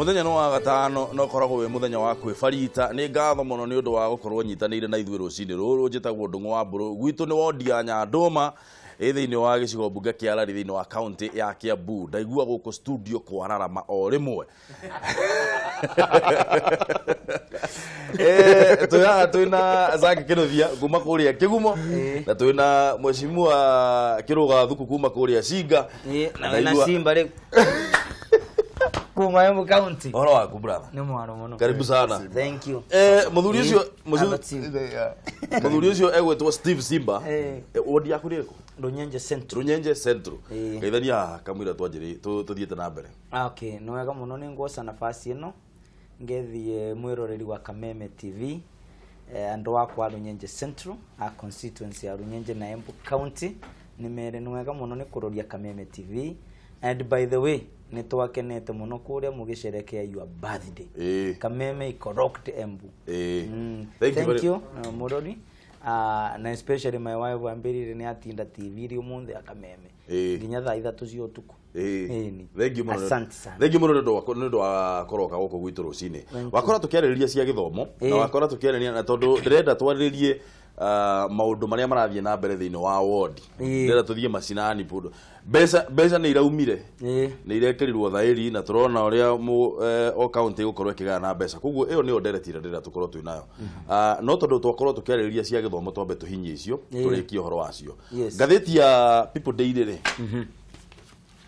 Muthenya no wa gatano no koragwo wi muthenya wa kwibarita. Ni ngatho muno ni undu wa gukorwo nyitanire na ithuĩ rucini ruru. Njitagwo Ndung'u wa Mburu, gwitũ nĩ wondi ya Nyandũma ĩ thĩinĩ wa gĩcigo mbunge kĩa Lari thĩinĩ wa county ya Kiambu. Ndaigua gũkũ studio kwararama o rĩmwe. Twĩ twĩna Zack Kinuthia kuma kũrĩa Kĩgumo na twĩna Mheshimiwa Kĩrũga Thuku kuma kũrĩa Cinga. Na wĩna Simba rĩu kuma Embu County. Ũhoro waku brother? Nĩ mwaro mũno. Karibu sana. Thank you. Mũthuri ũcio mũthuri ũcio egwĩtwo Steve Simba. Wodi yaku nĩ ĩrĩkũ? Runyenje Central. Runyenje Central. Geithania haha kamũira twanjĩrĩ tũthiĩte na mbere. Okay, nĩ wega mũno nĩ nguoca nafasi ĩno ngethie mwĩroreri wa Kameme TV, andũ akwa Runyenje Central, a constituency ya Runyenje na Embu County. Nĩ mere nĩ wega mũno nĩ kũroria Kameme TV. And by the way, nĩ twakenete mũno kũrĩa mũgĩcerekea your birthday. Kameme ikoroked Embu. Thank you mũrori. Na especially my wife ambirire ni atinda TV ri umuthi ya Kameme nginya thaa 3 cia utuku. Thank you mũno. Asante sana. Thank you mũno nĩ ũndũ wa kũroka gũkũ gwitũ rũcinĩ. Wakora tũkĩarĩrĩria cia gĩthomo na wakora tũkĩarĩrĩria na tondũ ndĩrenda twarĩrĩrie maũndũ marĩa marathiĩ na mbere thĩinĩ wa ward. Ndĩrenda tũthiĩ macinani bũndũ. Mbeca nĩ iraumire. Nĩ irekĩrirwo thaĩri na tũrona ũrĩa o county ĩgũkorwo ĩkĩgaya na mbeca. Koguo ĩyo nĩyo ndereti ĩrĩa ndĩrenda tũkorwo twĩ nayo. No tondũ twakorwo tũkĩarĩrĩria cia gĩthomo twambe tũhinyie icio tũrĩkie ũhoro wacio. Ngathĩti ya People Daily rĩ,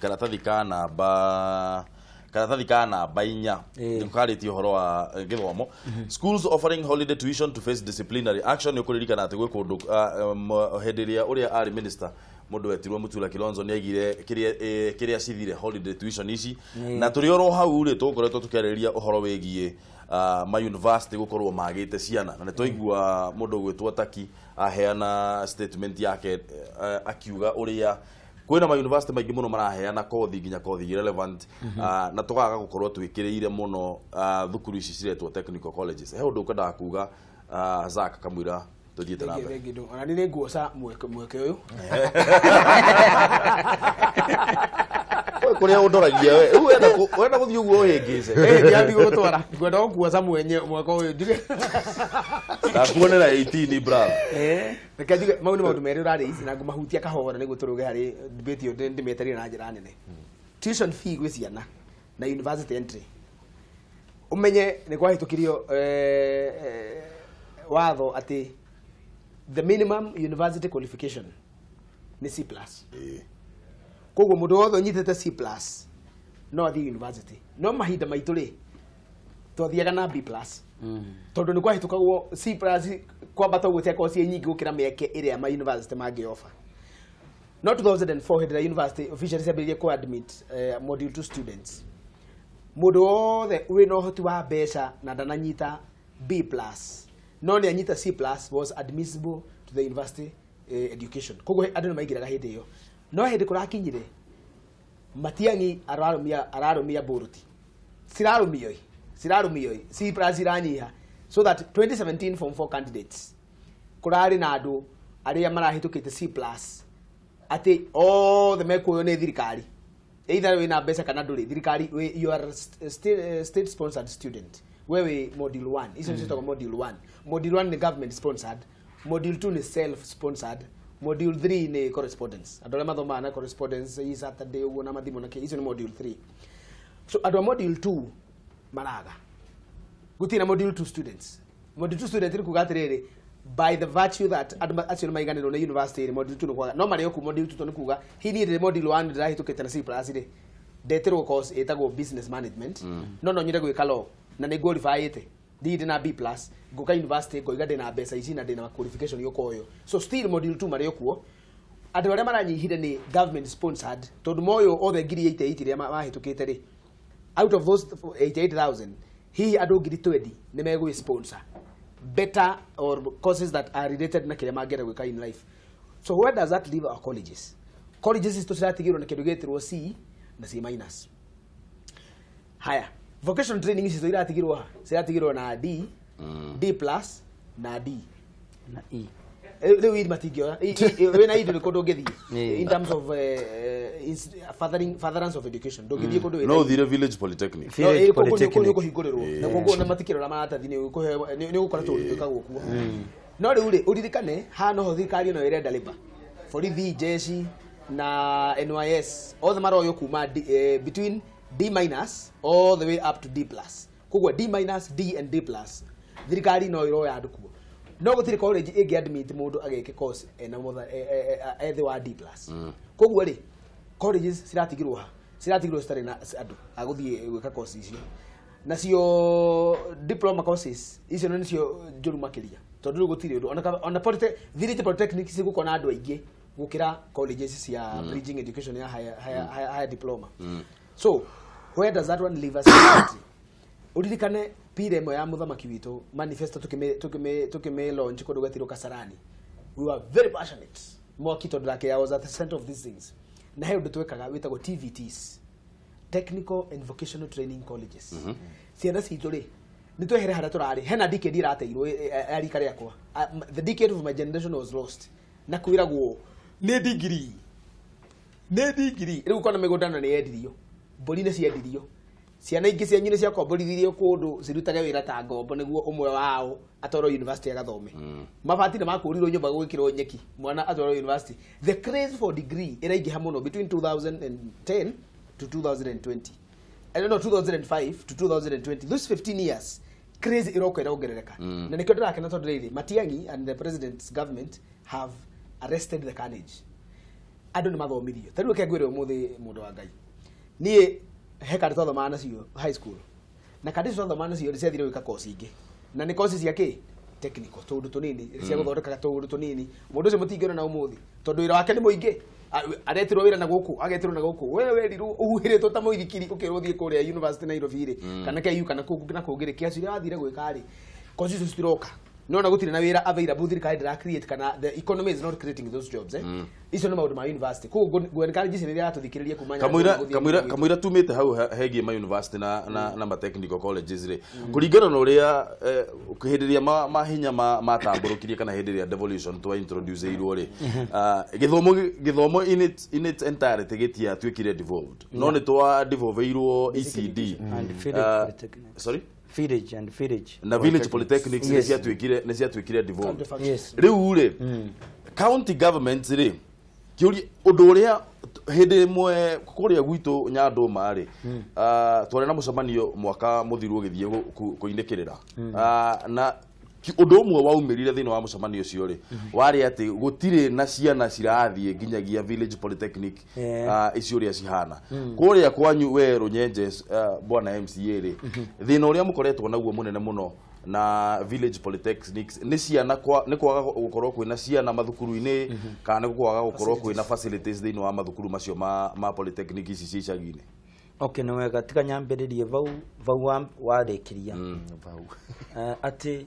karatathi ka namba 4 nĩkarĩtie ũhoro wa gĩthomo. Schools offering holiday tuition to face disciplinary action. Nĩ ũkũririkana atĩ gwĩ kũndũ hĩndĩ ĩrĩa ũrĩa arĩ minister mũndũ wetirwo Mutula Kilonzo nĩ aigire kĩrĩa cithire holiday tuition ici. Na tũrĩ oro hau rĩ tũkoretwo tũkĩarĩrĩria ũhoro wĩgiĩ ma university gũkorwo magĩte ciana na nĩ twaigua mũndũ ũgwĩtwo Taki aheana statement yake akiuga ũrĩa kwĩna ma university maingĩ mũno maraheana kothi nginya kothi relevant na tũkaga gũkorwo twĩkĩrĩire mũno thukuru ici ciretwo technical colleges. He ũndũ ũkwendaga kuga Zack kamũira tũthiĩte na mbere? Ona nĩ nguoca mweke ũyũ kũrĩa ũndoragia we rĩu wenda gũthiĩ ũguo ũhĩngĩce. Ndirathiĩ gũgũtwara, ngwenda gũkuoca mwenye mwaka ũyũ njuge ndakuonera 18 brother. Reke njuge mau nĩ maũndũ merĩ ũrarĩ ici na ngũmahutia kahora nĩguo tũrũge harĩ debate ĩyo ndĩmetereire na njĩra nene. Tuition fee gwĩ ciana na university entry. Ũmenye nĩ kwahĩtũkirio watho atĩ the minimum university qualification nĩ C+. Koguo mũndũ wothe ũnyitĩte C+ no athiĩ university. No mahinda maitũ rĩ twathiaga na B+. Tondũ nĩ kwahĩtũkagwo C+ kwambata ũguo ciakorwo ciĩ nyingĩ gũkĩra mĩeke ĩrĩa ma university mangĩofa. No 2004 hĩndĩ ĩrĩa university officially ciambĩrĩirie kũ admit module 2 students, mũndũ wothe wĩna ũhoti wa mbeca na ndananyita B+ no nĩ anyita C+ was admissible to the university education. Koguo andũ nĩ maingĩraga hĩndĩ ĩyo. No hĩndĩ kũrakinyire Matiang'i ararũmia bũrũti cirarũmio C+ iranyiha, so that 2017 form 4 candidates kũrarĩ na andũ arĩa marahĩtũkĩte C+ atĩ othe mekuoywo nĩ thirikari, either wĩna mbeca kana ndũrĩ. Thirikari, you are state sponsored student, we wĩ module 1. Icio ciĩtagwo module 1. Module 1 nĩ government sponsored, module 2 nĩ self sponsored, module 3 nĩ correspondence. Andũ arĩa mathomaga na correspondence i Saturday ũguo na mathimo na kĩ, icio nĩ module 3. So andũ a module 2 maraga gũtirĩ na module 2 students. Module 2 students nĩ kuga atĩrĩrĩ, by the virtue that andũ acio nĩ maiganĩrwo nĩ university rĩ, module 2 nĩ kwaga no marĩ okuo module 2 tondũ nĩ kuga hihi niĩ ndĩ module 1 ndĩrahĩtũkĩte na C+ rĩ, ndetirwo course ĩtagwo business management, no nyende gwĩka law na nĩ qualifyĩte ndĩ na B+, ngũka university ngoiga ndĩ na mbeca ici na ndĩ na qualification yũka ũyũ. So still module 2 marĩ okuo. Andũ arĩa maranyihire nĩ government sponsored tondũ moyo othe 88,000 iria mahĩtũkĩte rĩ, out of those 88,000 hihi andũ 20,000 nĩ megwĩ sponsor better or courses that are related na kĩrĩa mangĩenda gwĩka in life. So where does that leave our colleges? Colleges ici tũciratigĩrwo na kĩndũ gĩtĩrwo C na C-. Haya, vocational training ici iratigirwo ha? Ciratigirwo na D, D+ na D na E. Rĩu iri matingĩoya wĩna indo nĩ kũndũ ũngĩthiĩ in terms of furtherance of education ndũngĩthiĩ kũndũ wĩna No ũthire village polytechnic. Village polytechnic. Nĩ ũkũhingũrĩrwo na koguo ona matikĩrora maratathi nĩ ũgũkora tũũndũ twĩkagwo kuo. No rĩu rĩ ũririkane haha noho thirikari ĩno ĩrenda labour, borithi, jeshi na NYS othe maroywo kuma between D minus all the way up to D plus. Koguo D minus, D and D plus thirikari no ĩroya andũ kuo. No gũtirĩ college ĩngĩ admit mũndũ ageke course ena ethĩ wa D plus. Koguo rĩ colleges ciratigirwo ha ciratigirwo citarĩ na andũ a gũthiĩ gwĩka course icio. Nacio diploma courses icio nĩcio njũru makĩria tondũ rĩu gũtirĩ ũndũ ona village polytechnic cigũkorwo na andũ aingĩ gũkĩra colleges cia bridging education ya higher diploma. So where does that one leave us? Uririkane pire ĩmwe ya mũthamaki witũ manifesto tukime launch kũndũ gwetirwo Kasarani. We were very passionate mwaki tondũ like I was at the center of these things. Na he ũndũ twekaga wĩtagwo TVTs, Technical and Vocational Training Colleges. Ciana citũ rĩ nĩ twehere harĩa tũrarĩ hena decade irateirwo ya rika rĩakwa. The decade of my generation was lost. Na kwĩragwo nĩ degree rĩu kona mĩgũnda na nĩ yendirio, mbũri nĩ ciendirio, ciana ingĩ cianyu nĩ ciakomborithirio kũndũ cirutage wĩra ta ngombo nĩguo ũmwe wao atwarwo university agathome. Mabati nĩ makũrirwo nyũmba gwĩkĩrwo nyeki mwana atwarwo university. The craze for degree ĩraingĩha mũno between 2010 to 2020. I don't know, 2005 to 2020, those 15 years craze iroka ĩrongerereka. Na nĩkĩo ndĩrakena tondũ rĩrĩ Matiang'i and the president's government have arrested the carnage. Andũ nĩ mathomithirio. Ta rĩu reke ngwĩre ũmũthĩ mũndũ wa Ngai, niĩ he kandi twathomaga nacio high school na kandi icio twathomaga nacio nĩ ciathire gwĩka course ingĩ na nĩ course cia kĩ technical tũũndũ tũnini cia gũthondekaga tũũndũ tũnini. Mũndũ ũcio mũtingĩona na ũmũthĩ tondũ wĩra wake nĩ mũingĩ, aretirwo wĩra na gũkũ agetirwo na gũkũ, we werirwo ũhuhĩrĩtwo ta mũithikiri ũkĩrwo ũthiĩ kũrĩa university Nairobi rĩ kana KU kana kũngĩ na kũngĩ rĩ kĩacu iria wathire gwĩka rĩ course icio citiroka. No na gũtirĩ na wĩra available, thirikari ndĩra create kana the economy is not creating those jobs. Icio nĩ maũndũ ma university. Koguo ngũ encourage ciana iria iratũthikĩrĩria kuma kamũira tumĩte hau hegiĩ ma university na ma technical colleges rĩ kũringana na ũrĩa hĩndĩ ĩrĩa mahinya matambũrũkirie kana hĩndĩ ĩrĩa devolution twa introduce irwo rĩ gĩthomo in its entirety gĩtiatuĩkire devolved no nĩ twa devolveirwo ECD and village polytechnics. Sorry, village and village na village polytechnics nĩ ciatuĩkire devolved. Yes. Rĩu rĩ county governments rĩ kĩũria ũndũ ũrĩa hĩndĩ ĩmwe kũrĩa gwitũ Nyandũma rĩ twarĩ na mũcemanio mwaka mũthiru ũgĩthiĩ kũinĩkĩrĩra na ũndũ ũmwe waumĩrire thĩinĩ wa mũcemanio ũcio rĩ warĩ atĩ gũtirĩ na ciana cirathiĩ nginyagia village polytechnic icio ũrĩa cihana kũrĩa kwanyu we Rũnyenje bwana MCA rĩ thĩna ũrĩa mũkoretwo naguo mũnene mũno na village polytechnics nĩ ciana nĩ kwaga gũkorwo kwĩna ciana mathukuru-inĩ kana nĩ kwaga gũkorwo kwĩna facilities thĩinĩ wa mathukuru macio ma polytechnic ici cia icagi-inĩ. Okay, nĩ wega tiga nyambĩrĩrie vau warĩkĩria atĩ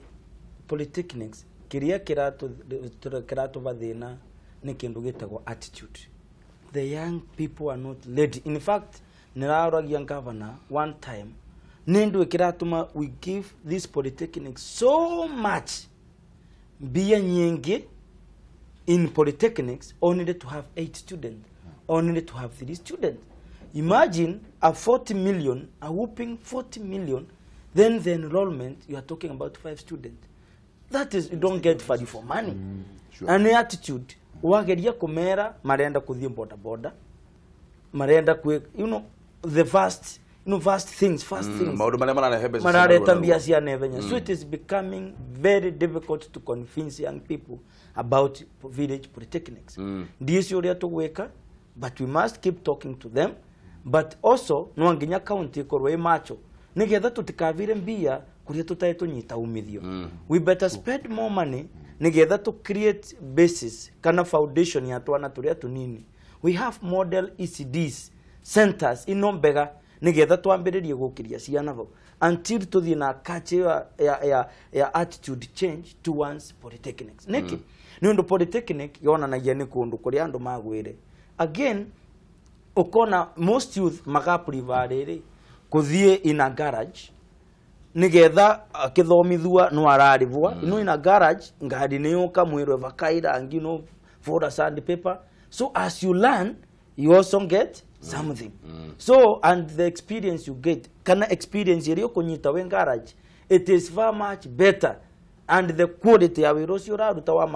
polytechnics kiria kiratũva thĩna nĩ kĩndũ gĩtagwo attitude. The young people are not ready. In fact, nĩraroragia governor one time nĩ ndũ kĩratũma we give this polytechnic so much mbia nyingĩ in polytechnics only to have 8 students, only to have 3 students. Imagine a 40 million, a whooping 40 million, then the enrollment, you are talking about 5 students. That is, you don't get value for money. Sure. And the attitude, wageria kumera, marenda kuthie boda boda, marenda kwe, you know, the vast, you know, vast things, fast things. Maũndũ marĩa mararehe mbeca Marareta mbia cia naihenya. So it is becoming very difficult to convince young people about village polytechnics. Ndici ũrĩa tũgwĩka, but we must keep talking to them. But also, no nginya county ikorwo ĩ macho nigetha tutikavire mbia kuria tutae tunyita umithio. We better spend more money nigetha to create basis kana foundation ya twana turia tunini. We have model ECDs centers ino mbega nigetha twambiririe gukiria ciana vau until tuthie na culture ya attitude change towards polytechnics. Niki ni undu polytechnic yonanagia ni kundu kuria andu magwire. Again, ukona most youth magaprefer riri kuthie in a garage Nigetha akithomithua no ararivwa. Ino ina garage ngari niyoka mwirwe vakaira angino for sandpaper. So as you learn you also get something. So and the experience you get kana experience iri kunyita we garage, it is far much better, and the quality ya wira ucio uraruta wa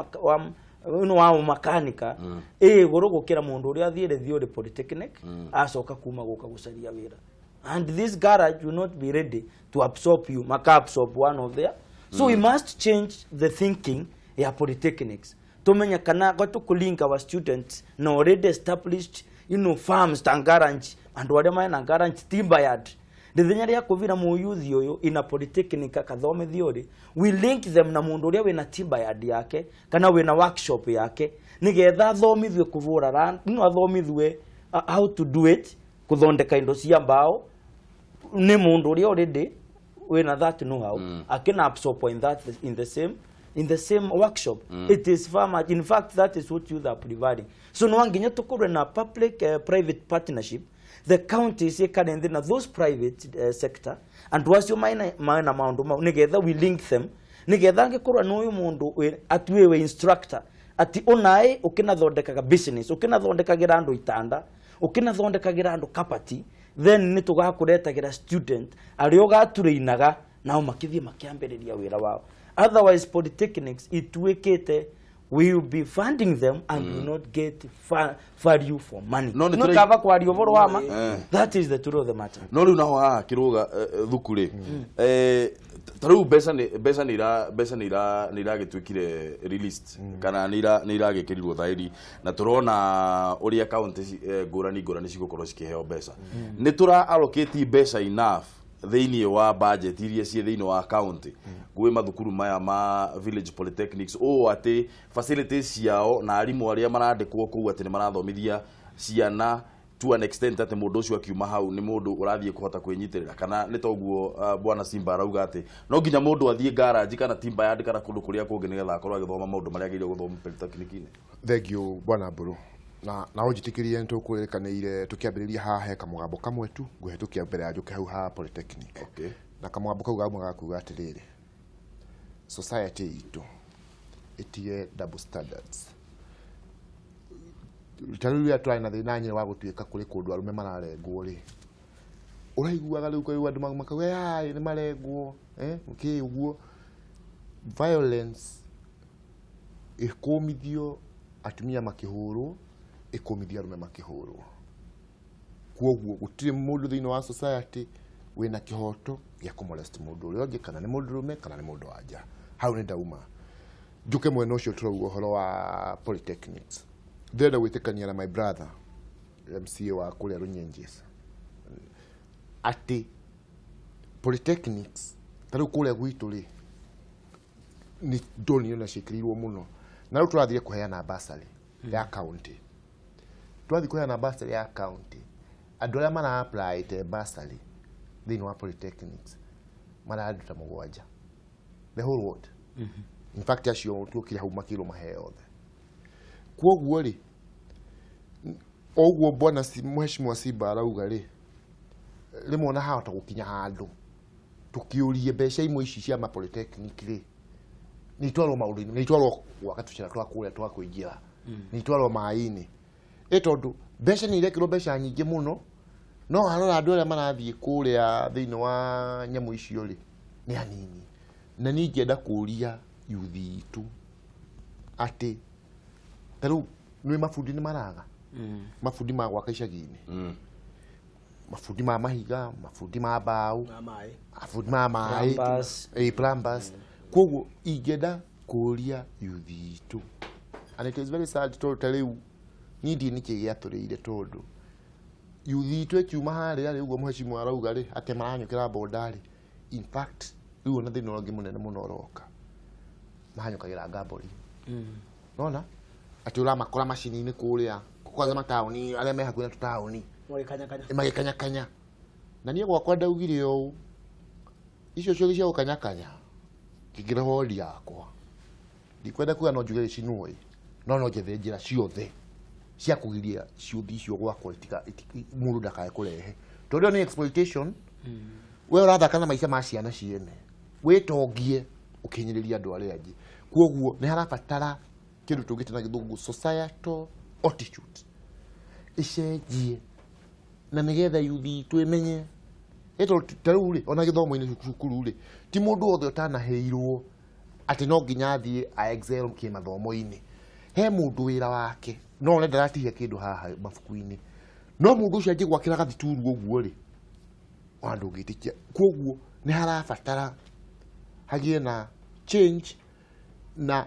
wa makanika iguru gukira mundu uria athiire theory polytechnic acoka kuma guka gucaria wira. And this garage will not be ready to absorb you, maka absorb one of there. So we must change the thinking ya polytechnics. Tumenya kana kwa tukulinka wa students na already established, you know, farms ta garage and waria maena garage timber yard. Rithenya ria kuvira muyuthi uyu ina polytechnic akathome theory, we link them na mundu uria wina timber yard yake kana wina workshop yake nigetha athomithue kuvura land, no athomithue how to do it, kuthondeka indo cia mbao ni mundu uria already wina that know how akina absorb in that in the same workshop. It is far much, in fact that is what youth are providing. So no nginya tukorwe na public private partnership. The counties ikare na those private sector and wacio maina maundu mau nigetha we link them nigetha ngikorwa no uyu mundu atuwe instructor ati onae ukinathondekaga business, ukinathondekagira andu itanda, ukinathondekagira andu kapati, then ni tugakuretagira student aria ugaturinaga nao makithie makiambiriria wira wao. Otherwise polytechnics ituikite we will be funding them and will not get value for money. No, no kava kwaria ũhoro wa ma. That is the truth of the matter. No riu naho haha kiruga thukuri ta riu mbeca ni iragĩtuĩkire released kana ni iragĩkĩrirwo thairi na turona uria county ngũrani ngũrani cigũkorwo cikĩheo mbeca. Nĩ tura allocate mbeca enough thĩinĩ wa budget iria ciĩ thĩinĩ wa county gwĩ mathukuru maya ma village polytechnics o atĩ facilities ciao na arimũ arĩa marandĩkwo kũu atĩ nĩ marathomithia ciana to an extent atĩ mũndũ ũcio akiuma hau nĩ mũndũ ũrathiĩ kũhota kwĩnyitĩrĩra kana nĩ toguo bwana Simba arauga atĩ no nginya mũndũ athiĩ garage kana timber yard kana kũndũ kũrĩa kũngĩ nĩgetha akorwo agĩthoma maũndũ marĩa agĩrĩire gũthoma polytechnic-inĩ. Thank you bwana Mburu. Na ũnjĩtĩkĩrie nĩtũkũrĩkanĩire tũkĩambĩrĩria haha he kamũgambo kamwe tu ngũhetũkia mbere ya njũke hau ha polytechnic. Okay. Na kamũgambo kau gauma gakuga atĩrĩrĩ, society itũ ĩtige double standards. Ta rĩu rĩrĩa tũrarĩ na thĩna nyene wa gũtuĩka kũrĩ kũndũ arũme mararengwo rĩ, ũraiguaga rĩu kũigua andũ makauga "Ai, nĩ marengwo kĩ ũguo." Violence ĩkũmithio atumia makĩhũrwo, ĩkũmithio arũme makĩhũrwo. Kwoguo gũtirĩ mũndũ thĩinĩ wa society wĩna kĩhoto gĩa kũmolest mũndũ ũrĩa ũngĩ, kana nĩ mũndũrũme kana nĩ mũndũ wa nja. Hau nĩ ndauma. Njũke mwena ũcio tũrauga ũhoro wa polytechnics. Ndĩrenda gwĩtĩkania na my brother MCA wa kũrĩa Runyenjes atĩ polytechnics ta rĩu kũrĩa gwitũ rĩ nĩ ndonire na ciĩkĩrĩirwo mũno, na rĩu tũrathire kũheana bursary ya county. Twathiĩ kũheana bursary ya county, andũ arĩa mara apply te bursary thĩinĩ wa polytechnics mararuta 7 the whole world. In fact acio tuokire hau makĩrwo maheo othe. Kwoguo rĩ, oguo bwana mheshimiwa Simba arauga rĩ, rĩmwe ona hahota gũkinya handũ tũkĩũrie mbeca imwe ici cia ma polytechnic rĩ nĩ itwarwo maũndũ-inĩ, nĩ itwarwo gwaka tũcĩra twa kũrĩa twa kũingĩra, nĩ itwarwo maĩ-inĩ, ĩ tondũ mbeca nĩ irekĩrwo mbeca nyingĩ mũno, no harora andũ arĩa marathiĩ kũrĩa thĩinĩ wa nyamũ icio rĩ nĩ anini. Na niĩ ingĩenda kũũria yuthi itũ atĩ ta rĩu nĩ mabundi nĩ maraga, mabundi ma gwaka icagi-inĩ, mabundi ma mahiga, mabundi ma mbaũ, mabundi ma maĩ, plumbers. Kwoguo ingĩenda kũũria yuthi itũ, and it is very sad tondũ ta rĩu niĩ ndiĩ nĩkĩ gĩatũrĩire, tondũ yuthi itũ ĩkiuma harĩa rĩ ũguo mheshimiwa arauga rĩ atĩ maranyũkĩra boda rĩ, in fact rĩu ona thĩna ũngĩ mũnene mũno ũroka, mahanyũkagĩra ngambori. Nona atĩ ũramakora macini-inĩ kũrĩa kwanza mataũni arĩa me hakuhĩ na tũtaũni magĩkanyakanya. Na niĩ gwakwa ndaugire ũũ, icio ciothe cia gũkanyakanya ngĩkĩra wodi yakwa, ndikwenda kuga no njuge gĩcinwo ĩ, no njethe njĩra ciothe cia kũgiria ciũthi icio gwakwa mũndũ ndakae kũrehe, tondũ ĩyo nĩ exploitation. We ũrathaka na maica ma ciana ciene, wĩtongie ũkĩhinyĩrĩria andũ arĩa angĩ. Kwoguo nĩ harabatara kĩndũ tũngĩte na gĩthũngũ societal attitude icenjie, na nĩgetha yuthi itũ ĩmenye. Ĩto ta rĩu rĩ, ona gĩthomo-inĩ cukuru rĩ, ti mũndũ wothe ũtanaheirwo atĩ no nginya athiĩ a excel kĩmathomo-inĩ. He mũndũ wĩra wake no one ndaratihia kĩndũ haha mabuku-inĩ, no mũndũ ũcio angĩgwakĩra gathituru ũguo rĩ, ona ndũngĩtĩkia. Kwoguo nĩ harabatara hagĩe na change, na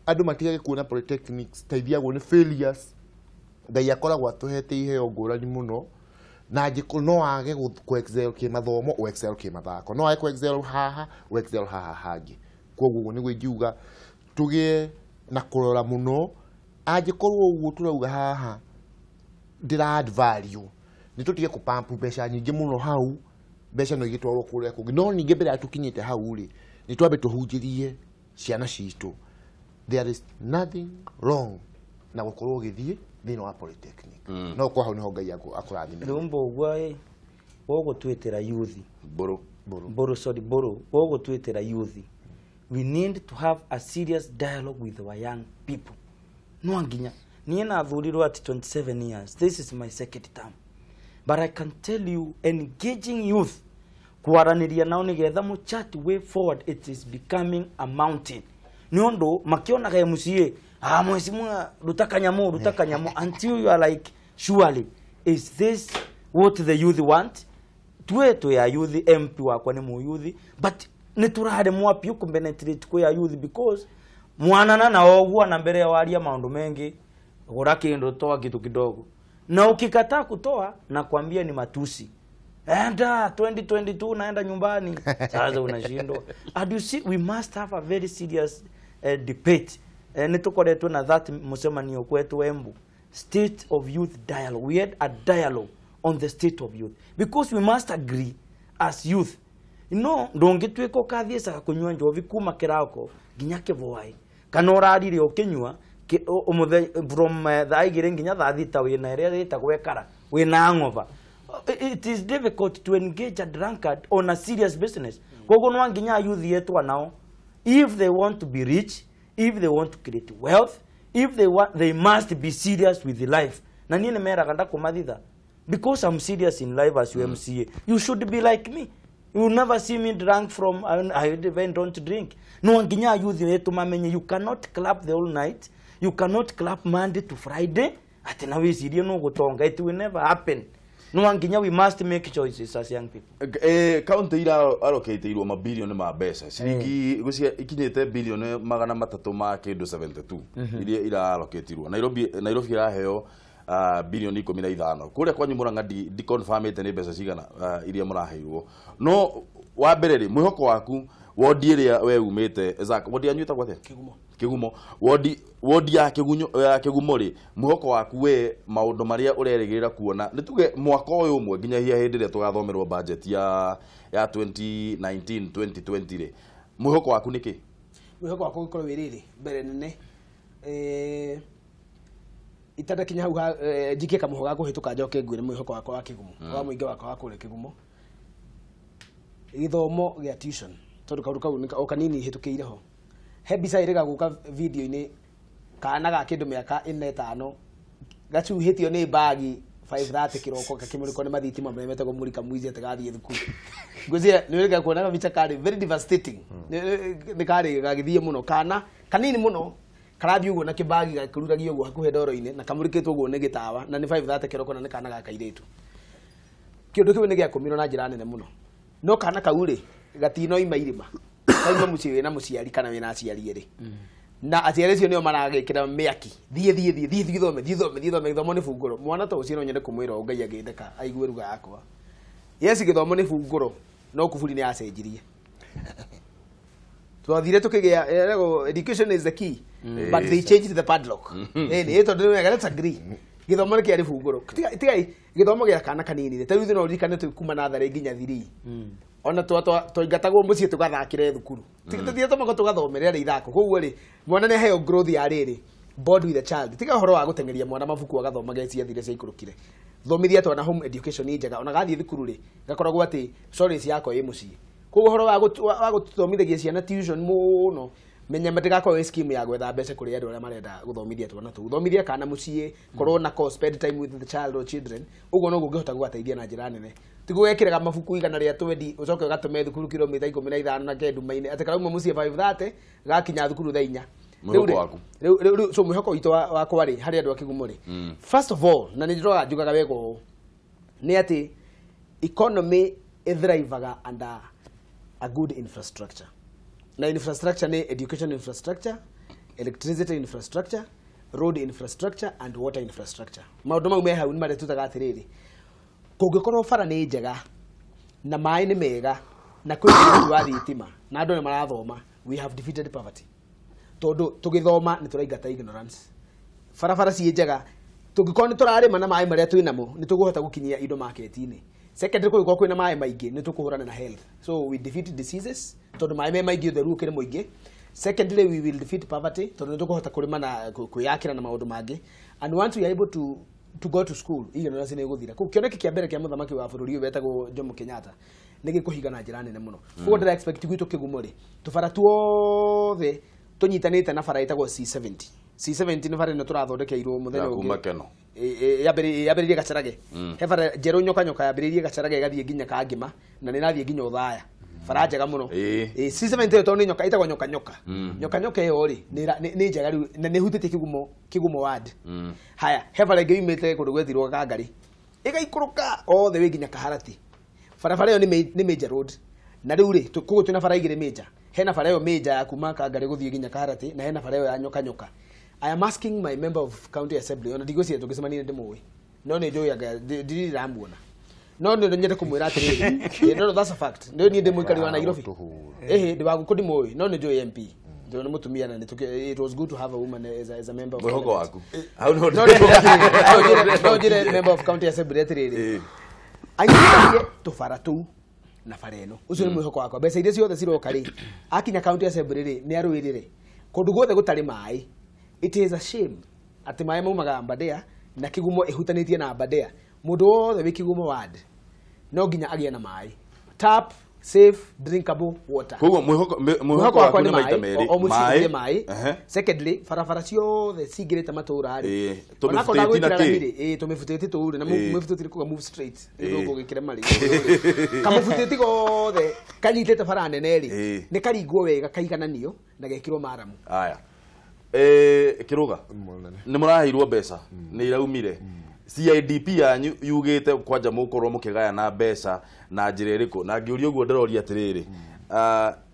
andũ matigage kuona polytechnics ta ithiagwo nĩ failures. Ngai akoragwo atũhete iheo ngũrani mũno, na angĩkorwo no age kũ excel kĩmathomo, ũ excel kĩmathako, no age kũ excel haha, ũ excel haha hangĩ. Kwoguo ũguo nĩguo ingiuga tũgĩe na kũrora mũno. Angĩkorwo ũguo tũrauga haha ndĩra add value, nĩ tũtige kũpampu mbeca nyingĩ mũno hau, mbeca no igĩtwarwo kũrĩa kũngĩ. No ningĩ mbere ya tũkinyĩte hau rĩ, nĩ twambe tũhunjĩrie ciana citũ there is nothing wrong na gũkorwo ũgĩthiĩ thĩinĩ wa polytechnic. No kwa hau nĩho Ngai akũrathime. Rĩu mbũguo ĩ gũgũtwĩtĩra youth Mbũrũ. Mbũrũ, sorry, mbũrũ, gũgũtwĩtĩra youth. We need to have a serious dialogue with our young people. No nginya niĩ nathurirwo at 27 years, this is my second term, but I can tell you engaging youth, kwaranĩria nao nĩgetha mũ chat way forward, it is becoming a mountain. Nĩ ũndũ makĩonaga MCA, mheshimiwa, ruta kanyamu, ruta kanyamu, until you are like, surely is this what the youth want? Tuwe tu ya youth, MP wakwa ni mu youth, but nĩ tũraremwo biũ kũpenetrate kwĩ ya youth, because mwanana na ũguo na mbere ya waria maũndũ mengi, gũra kĩndũ, toa kitu kidogo, na ukikataa kutoa na kuambia ni matusi. Enda 2022 naenda nyumbani. Sasa unashindwa. And you see, we must have a very serious debate. Nĩ tũkoretwo na that mũcemanio kwetu Embu, state of youth dialogue. We had a dialogue on the state of youth, because we must agree as youth. No ndũngĩtuĩka ũkathiĩcaga kũnyua njovi kuma kĩrako nginya kĩbwai, kana ũrarire ũkĩnyua from thaa igĩrĩ nginya thaa thita wĩna ĩrĩa ĩtagwo ekara wĩna hangover. It is difficult to engage a drunkard on a serious business. Koguo no nginya youth yetwa nao, if they want to be rich, if they want to create wealth, if they want, they must be serious with life. Na niĩ nĩ meraga ndakũmathitha, because I'm serious in life as UMCA. You should be like me. You will never see me drunk from, I even don't drink. No nginya youth yetu mamenye, you cannot clap the whole night. You cannot clap Monday to Friday. Ati na wicirie no gũtonga. It will never happen. No nginya we must make choices as young people. County ira allocate-irwo mabilioni ma mbeca ciringi gũcia ikinyĩte bilioni 300 ma kĩndũ 72 iria ira allocate-irwo. Nairobi iraheo bilioni 15. Kũrĩa kwanyu Murang'a ndi confirm-ĩte nĩ mbeca cigana iria mũraheirwo. No wa mbere rĩ, mwĩhoko waku wodi ĩrĩa we umĩte, Zack, wodi yanyu ĩtagwo atĩa? Kĩgumo. Kĩgumo. Wodi ya Kĩgumo rĩ, mwĩhoko waku we maũndũ marĩa ũrerĩgĩrĩra kuona nĩ tuge mwaka ũyũ ũmwe nginyagia hĩndĩ ĩrĩa tũgathomerwo budget ya 2019 2020 rĩ, mwĩhoko waku nĩ kĩ? Mwĩhoko wakwa ũgĩkorwo wĩ rĩrĩ mbere nene, itanakinya hau njikie kamũhũ ga kũhĩtũka njoke ngwĩre mwĩhoko wakwa wa Kĩgumo, wa mũingĩ wakwa wa kũrĩa Kĩgumo, gĩthomo gĩa tuition, tondũ kaũndũ kau o kanini hĩtũkĩire ho. He mbica ĩrĩga gũka video-inĩ, kana ga kĩndũ mĩaka ĩna ĩtano gacuhĩtio nĩ mbagi 5:30 kĩroko gakĩmũrĩkwo nĩ mathitima marĩa metagwo mũrika mwizi atĩ gathiĩ thukuru. Ngwĩciria nĩ ũrĩga kuona kabica karĩ very devastating. Nĩ karĩ gagĩthiĩ mũno, kana kanini mũno karathiĩ ũguo na kĩbagi gakĩruragio ũguo hakuhĩ ndoro-inĩ na kamũrĩkĩtwo ũguo nĩ gĩtawa, na nĩ 5:30 kĩroko na nĩ kana ga kairĩtu. Kĩũndũ kĩu nĩ gĩakũmirwo na njĩra nene mũno. No kana kau rĩ gatinoima irĩma, kauma mũciĩ wĩna mũciari kana wĩna aciari erĩ, na aciari acio nĩo maragĩkĩra mĩaki, thiĩ thiĩ thiĩ thiĩ thiĩ thome thiĩ thome thiĩ thome, gĩthomo nĩ bungũro. Mwana ta ũcio no nyende kũmwĩra ũũ, Ngai angĩndeka aigue ruga yakwa. Yes, gĩthomo nĩ bungũro, no kuburi nĩ yacenjirie. Twathire tũkĩgĩa, education is the key, but they changed the padlock. Ĩni tondũ nĩ wega, let's agree. Gĩthomo nĩ kĩarĩ bungũro. Tigai gĩthomo gĩa kana kanini. Ta rĩu ithuĩ no ũririkane twĩ kuma natharĩ nginya 3. Ona twaingatagwo mũciĩ tũgathakĩre thukuru. Tũthiĩ tũmako tũgathomere rĩ ithako. Koguo rĩ, mwana nĩ aheo growth ya rĩrĩ, board with the child. Tiga ũhoro wa gũteng'eria mwana mabuku agathoma ge ciathire ciaikũrũkire. Thomithia twana home education nĩ njega, ona gathiĩ thukuru rĩ gakoragwo atĩ solace yako ĩ mũciĩ. Koguo ũhoro wa gũthomithagia ciana tuition mũno, menya matigakorwo ĩ scheme ya gwetha mbeca kũrĩ andũ arĩa marenda gũthomithia twana tũu. Thomithia kana mũciĩ, korwo nako spend time with the child or children, ũguo noguo ũngĩhota gũgateithia na njĩra nene. Ti gũgekĩraga mabuku 120 ũcoke ũgatũme thukuru kilomita 15 na nduma-inĩ atĩ karauma mũciĩ 5:30 gakinya thukuru thaa 4. Mwĩhoko waku. Rĩu so mwĩhoko witũ wakwa rĩ harĩ andũ a Kĩgumo rĩ, first of all, na nĩ ndĩroga njugaga wega ũũ, nĩ atĩ economy ĩthrivaga under a good infrastructure. Na infrastructure ni education infrastructure, electricity infrastructure, road infrastructure and water infrastructure. Maũndũ mau me hau nĩ marĩa tutaga atĩrĩrĩ, kũngĩkorwo bara nĩ njega na maĩ nĩ mega na kwĩ ũgitĩri wa thitima na andũ nĩ marathoma, we have defeated poverty. Tondũ tũgĩthoma nĩ tũraingata ignorance. Barabara ciĩ njega, tũngĩkorwo nĩ tũrarĩma na maĩ marĩa twĩ namo nĩ tũkũhota gũkinyia indo market-inĩ. Secondly, kũngĩkorwo kwĩna maĩ maingĩ nĩ tũkũhũrana na health. So we defeat diseases tondũ maĩ me maingĩ ũtheru ũkĩrĩ mũingĩ. Secondly, we will defeat poverty tondũ nĩ tũkũhota kũrĩma na kwĩyakĩra na maũndũ mangĩ. And once we are able to go to school, ignorance nĩ ĩgũthira. Koguo kĩoneki kĩa mbere kĩa mũthamaki wa bũrũri ũyũ wetagwo Jomo Kenyatta nĩ gĩkũhinga na njĩra nene mũno. Koguo ndĩra expect gwitũ Kĩgumo rĩ, tũbara tuothe tũnyitanĩte na bara ĩtagwo C70. C70 nĩ bara ĩno tũrathondekeirwo mũthenya Ya kuma ũngĩ. Keno. Yambĩrĩirie Gacarage. He bara njerũ nyoka nyoka yambĩrĩirie Gacarage ĩgathiĩ nginya Kangĩma na nĩ ĩrathiĩ nginya Othaya. Bara njega mũno. C70 ĩyo tondũ nĩ nyoka ĩtagwo nyoka nyoka. Nyoka nyoka ĩyo rĩ nĩ njega rĩu na nĩ ĩhutĩtie Kĩgumo ward. Haya, he bara ĩngĩ yumĩte kũndũ gwetirwo Kangarĩ. Ĩgaikũrũka all the way nginya Kaharati. Barabara ĩyo nĩ major road. Na rĩu rĩ koguo twĩna bara igĩrĩ major. Hena bara ĩyo major ya kuma Kangarĩ gũthiĩ nginya Kaharati na hena bara ĩyo ya nyoka nyoka. I am asking my member of county assembly, ona ndigwĩciria tũngĩcemania ndĩmũĩ, no nĩ njũĩ anga ndirĩ ndĩramuona, no nĩ nyende kũmwĩra atĩrĩrĩ, no that's a fact. Nĩ niĩ ndĩ mũikari wa Nairobi, ĩhĩ ndĩ wa gũkũ ndimũĩ, no nĩ njũĩ MP tondũ nĩ mũtumia na it was good to have a woman as a member of Mwĩhoko parliament. waku. Hau nĩho No njĩre member of county assembly atĩrĩrĩ, anyitithanie tũbara tũu na bara ĩno. Ũcio nĩ mwĩhoko wakwa. Mbeca iria ciothe ciroka rĩ, akinya county assembly rĩ, nĩ arũĩrĩre kũndũ guothe gũtarĩ maĩ. It is a shame atĩ maĩ maumaga Aberdare na Kĩgumo ĩhutanĩtie na Aberdare. Mũndũ wothe wĩ Kĩgumo ward no nginya agĩe na maĩ, tap safe drinkable water. Koguo mwĩhoko waku nĩ maita merĩ. O mũciĩ ũgĩe maĩ. Ehe. Secondly, barabara ciothe cingĩrĩte matũra rĩ, Tũmĩbutĩti na kĩ? ĩ tũmĩbutĩti tũu rĩ, na mũbutĩti nĩ kuga move straight nĩguo gũgĩkĩre marĩ kamũbutĩti gothe kanyitĩte bara nene rĩ, nĩ karingwo wega kaigananio na gekĩrwo maramu. Aya. Kĩrũga nĩ mũraheirwo mbeca nĩ iraumire. CIDP yanyu yugĩte kwanja mũkorwo mũkĩgayana mbeca na njĩra ĩrĩkũ? Na ngĩũria ũguo ndĩroria atĩrĩrĩ,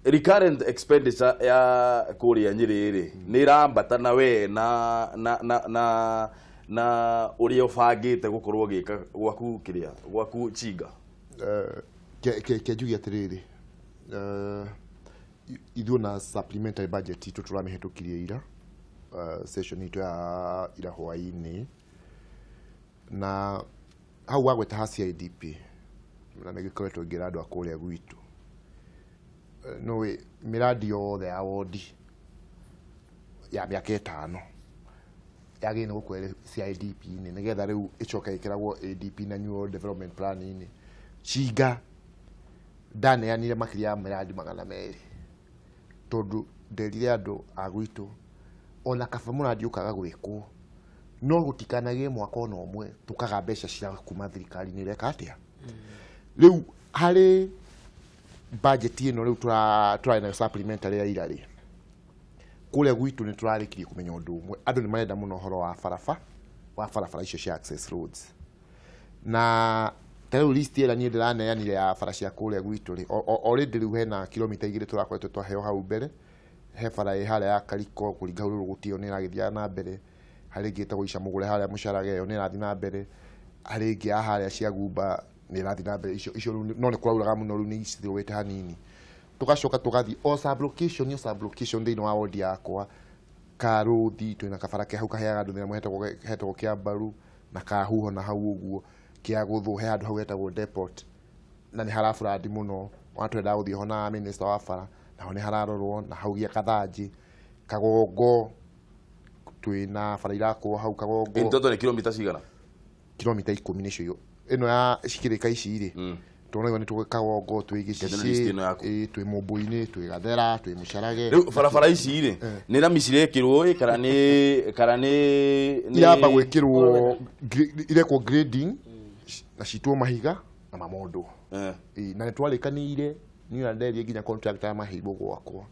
recurrent expenditure ya kũrĩa Nyĩrĩ rĩ nĩ ĩrambata na we na na na na na ũrĩa ũbangĩte gũkorwo ũgĩka gwaku kĩrĩa gwaku Chinga. Ke njuge atĩrĩrĩ, ithuĩ na supplementary budget itũ tũramĩhetũkirie ira session itũ ya ira hwaĩ-inĩ, na hau wagweta ha CIDP na nĩ gĩkoretwo ngĩra andũ a kũrĩa gwitũ, nĩũĩ mĩradi yothe ya wondi ya mĩaka 5 yagĩrĩire nĩ gũkorwo ĩrĩ CIDP-inĩ nĩgetha rĩu ĩcoke ĩkĩragwo ADP na New World Development Plan-inĩ. Chinga ndaneanire makĩria ya mĩradi 200 tondũ nderire andũ a gwitũ ona kaba mũradi ũkaga gwĩkwo no gũtikanagĩe mwaka ona ũmwe tũkaga mbeca cia kuma thirikari-inĩ ĩreka atĩa. Rĩu harĩ budget ĩno rĩu tũrarĩ nayo supplementary ya ira rĩ, kũrĩa gwitũ nĩ tũrarĩkirie kũmenya ũndũ ũmwe, andũ nĩ marenda mũno ũhoro wa barabara, wa barabara icio cia access roads. Na ta rĩu list ĩrĩa niĩ ndĩraneanire ya bara cia kũrĩa gwitũ rĩ, already rĩu hena kilomita 2 tũrakoretwo twaheo hau mbere, he bara ĩ harĩa ya Kariko kũringa hau rũgũtio ĩyo nĩ ĩragĩthiĩ na mbere, harĩ ĩngĩ ĩtagwo Icamũgũre harĩa Mũcarage ĩyo nĩ ĩrathiĩ na mbere, harĩ ĩngĩ ya harĩa Ciagumba nĩ ĩrathiĩ na mbere, icio rĩu no nĩ kũrauraga mũno rĩu nĩ icithũĩte hanini. Tũgacoka tũgathiĩ o sub-location, o sub-location thĩinĩ wa ward yakwa, Karũthi twĩna kabara ke hau kaheaga andũ thĩna hetagwo Kĩambaru na Kahuho na hau ũguo, Kĩagũthũ he handũ hau hetagwo Depot na nĩ haraburandi mũno, ona twendaga gũthiĩ ho na minister wa bara naho nĩ hararorwo, na hau gĩa Kathanji, Kagongo twĩna bara irakwo hau Kagongo. In total nĩ kilomita cigana? kilomita 10 nĩcio ĩno ya cikĩrĩka ici rĩ tuonaga nĩ tũgĩkagongo twĩ gĩcici twĩ Mũmbũ-inĩ twĩ Gathera twĩ Mũcarage. Rĩu barabara ici rĩ nĩ rami cirekĩrwo ĩ kana nĩ iramba gwĩkĩrwo irekwo grading na citwo mahiga na mamondo. Na nĩ twarĩkanĩire niĩ na nderie nginya contractor maheirwo gwakwa.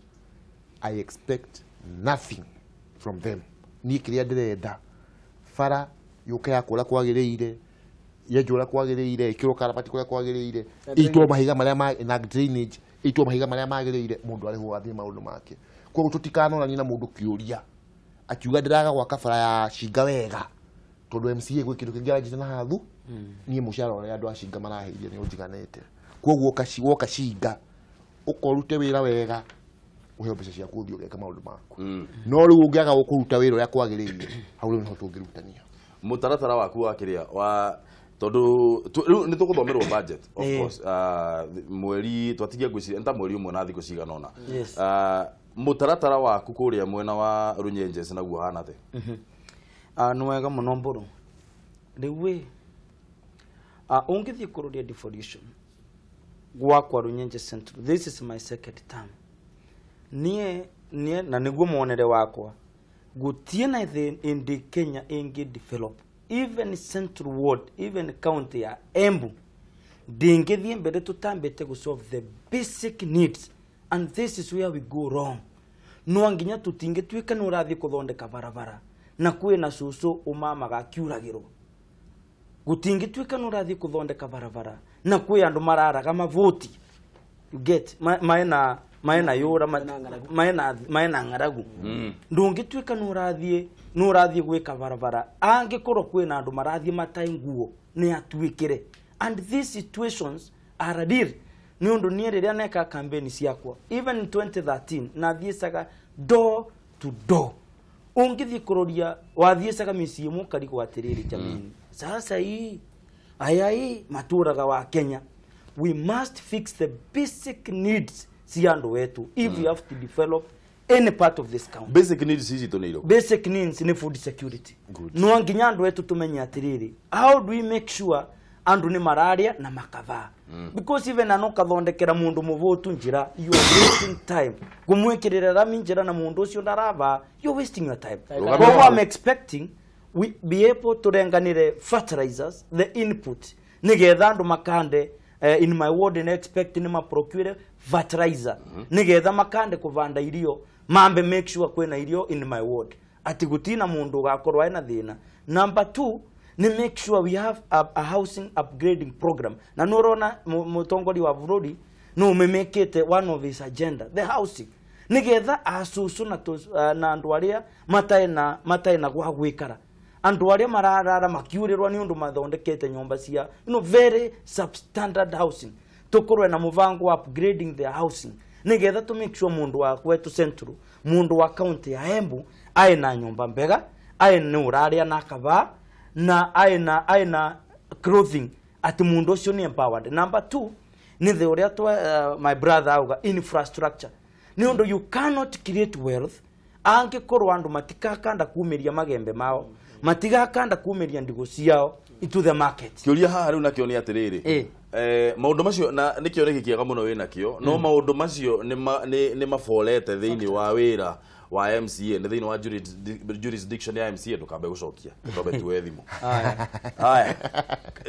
I expect nothing from them. Niĩ kĩrĩa ndĩrenda bara yũke ya kũrĩa kwagĩrĩire yenjwo ũrĩa kwagĩrĩire ĩkĩrwo karabati kũrĩa kwagĩrĩire ĩitwo mahiga marĩa na drainage ĩitwo mahiga marĩa magĩrĩire mũndũ arĩhwo athiĩ maũndũ make. Koguo tũtikanonanie na mũndũ kĩũria akiuga ndĩraga gwaka bara ya Cinga wega tondũ MCA gwĩ kĩndũ kĩngĩ aranjĩte na hathu niĩ mũcara ũrĩa andũ a Cinga maraheire nĩ ũnjiganĩte. Koguo woka Cinga ũkorute wĩra wega ũheo mbeca ciaku ũthiĩ ũgeka maũndũ maku. No rĩu ũngĩaga gũkũruta wĩra ũrĩa kwagĩrĩire hau rĩu nĩho tũngĩrutania. Mũtaratara waku wa kĩrĩa wa tondu riu ni tuguthomerwo budget of course mweri twatigia ngwiciria nta mweri umwe na thikũ cigana ũna. Mũtaratara waku kũrĩa mwena wa Runyenjes naguo hana atĩa? Nĩ wega mũno Mbũrũ. Rĩu ĩ ũngĩthiĩ kũrũria devolution gwakwa Runyenjes Central, this is my second term. Niĩ na nĩguo muonere wakwa gũtirĩ na ĩndĩ Kenya ĩngĩ develop even Central Ward, even county ya Embu ndingĩthiĩ mbere tũtambĩte gũ solve the basic needs, and this is where we go wrong. No nginya tũtingĩtuĩka nĩ ũrathiĩ kũthondeka barabara na kwĩna cũcũ ũmamaga akiuragĩrwo. Gũtingĩtuĩka nĩ ũrathiĩ kũthondeka barabara na kwĩ andũ mararaga mavoti. You get maena yũra maena ng'aragu. Ndũngĩtuĩka nĩ ũrathiĩ gwĩka barabara angĩkorwo kwĩna andũ marathiĩ matai nguo nĩ atuĩkĩre. And these situations are real. Nĩ ũndũ niĩ rĩrĩa neka campaign ciakwa even in 2013 nathiĩcaga door to door. Ũngĩthiĩ kũroria wathiĩcaga mĩciĩ mũkarigwo atĩrĩrĩ jameni, sasa hii aya hii matũraga wa Kenya. We must fix the basic needs cia andũ wetu if we have to develop any part of this county. Basic needs ici tũ nĩ irĩkũ? Basic needs ni food security. No nginya andũ wetu tumenye atĩrĩrĩ, how do we make sure andũ nĩ mararia na makavaa? Because even ano kathondekera mundu muvotu njira, you are wasting time. Gumwikirira rami njira na mundu ucio ndarava, you are wasting your time. Koguo I'm expecting we be able to renganire fertilizers, the input nigetha andu makande. In my ward and expect ni ma procure fertilizer nigetha makande kuvanda irio mambe make sure kwena irio in my ward ati gutina mundu gakorwa ena thina. Number 2 ni make sure we have a housing upgrading program na norona mutongori wa bururi no umemekete one of his agenda the housing nigetha asusu na andu aria mataena gwa gwikara andu aria mararara makiurirwa ni undu mathondekete nyumba cia very substandard housing. Tukorwe na muvango wa upgrading their housing nigetha to make sure mundu wa kwetu Central, mundu wa county ya Embu aina nyumba mbega, aina uraria na kava na aina clothing ati mundu ucio ni empowered. Number 2 ni the uria my brother auga infrastructure. Ni undu you cannot create wealth angikorwo andu matikakanda kumiria magembe mao, matigakanda kumiria ndigo ciao into the market. Kiuria haha riu nakio ni atiriri maundu macio na nikio riki kiega muno wina kio no maundu macio ni mafolete thiini wa wira wa MCA ni thiini wa jurisdiction ya MCA. Ndukambe gucokia twambe tuwe thimu. Haya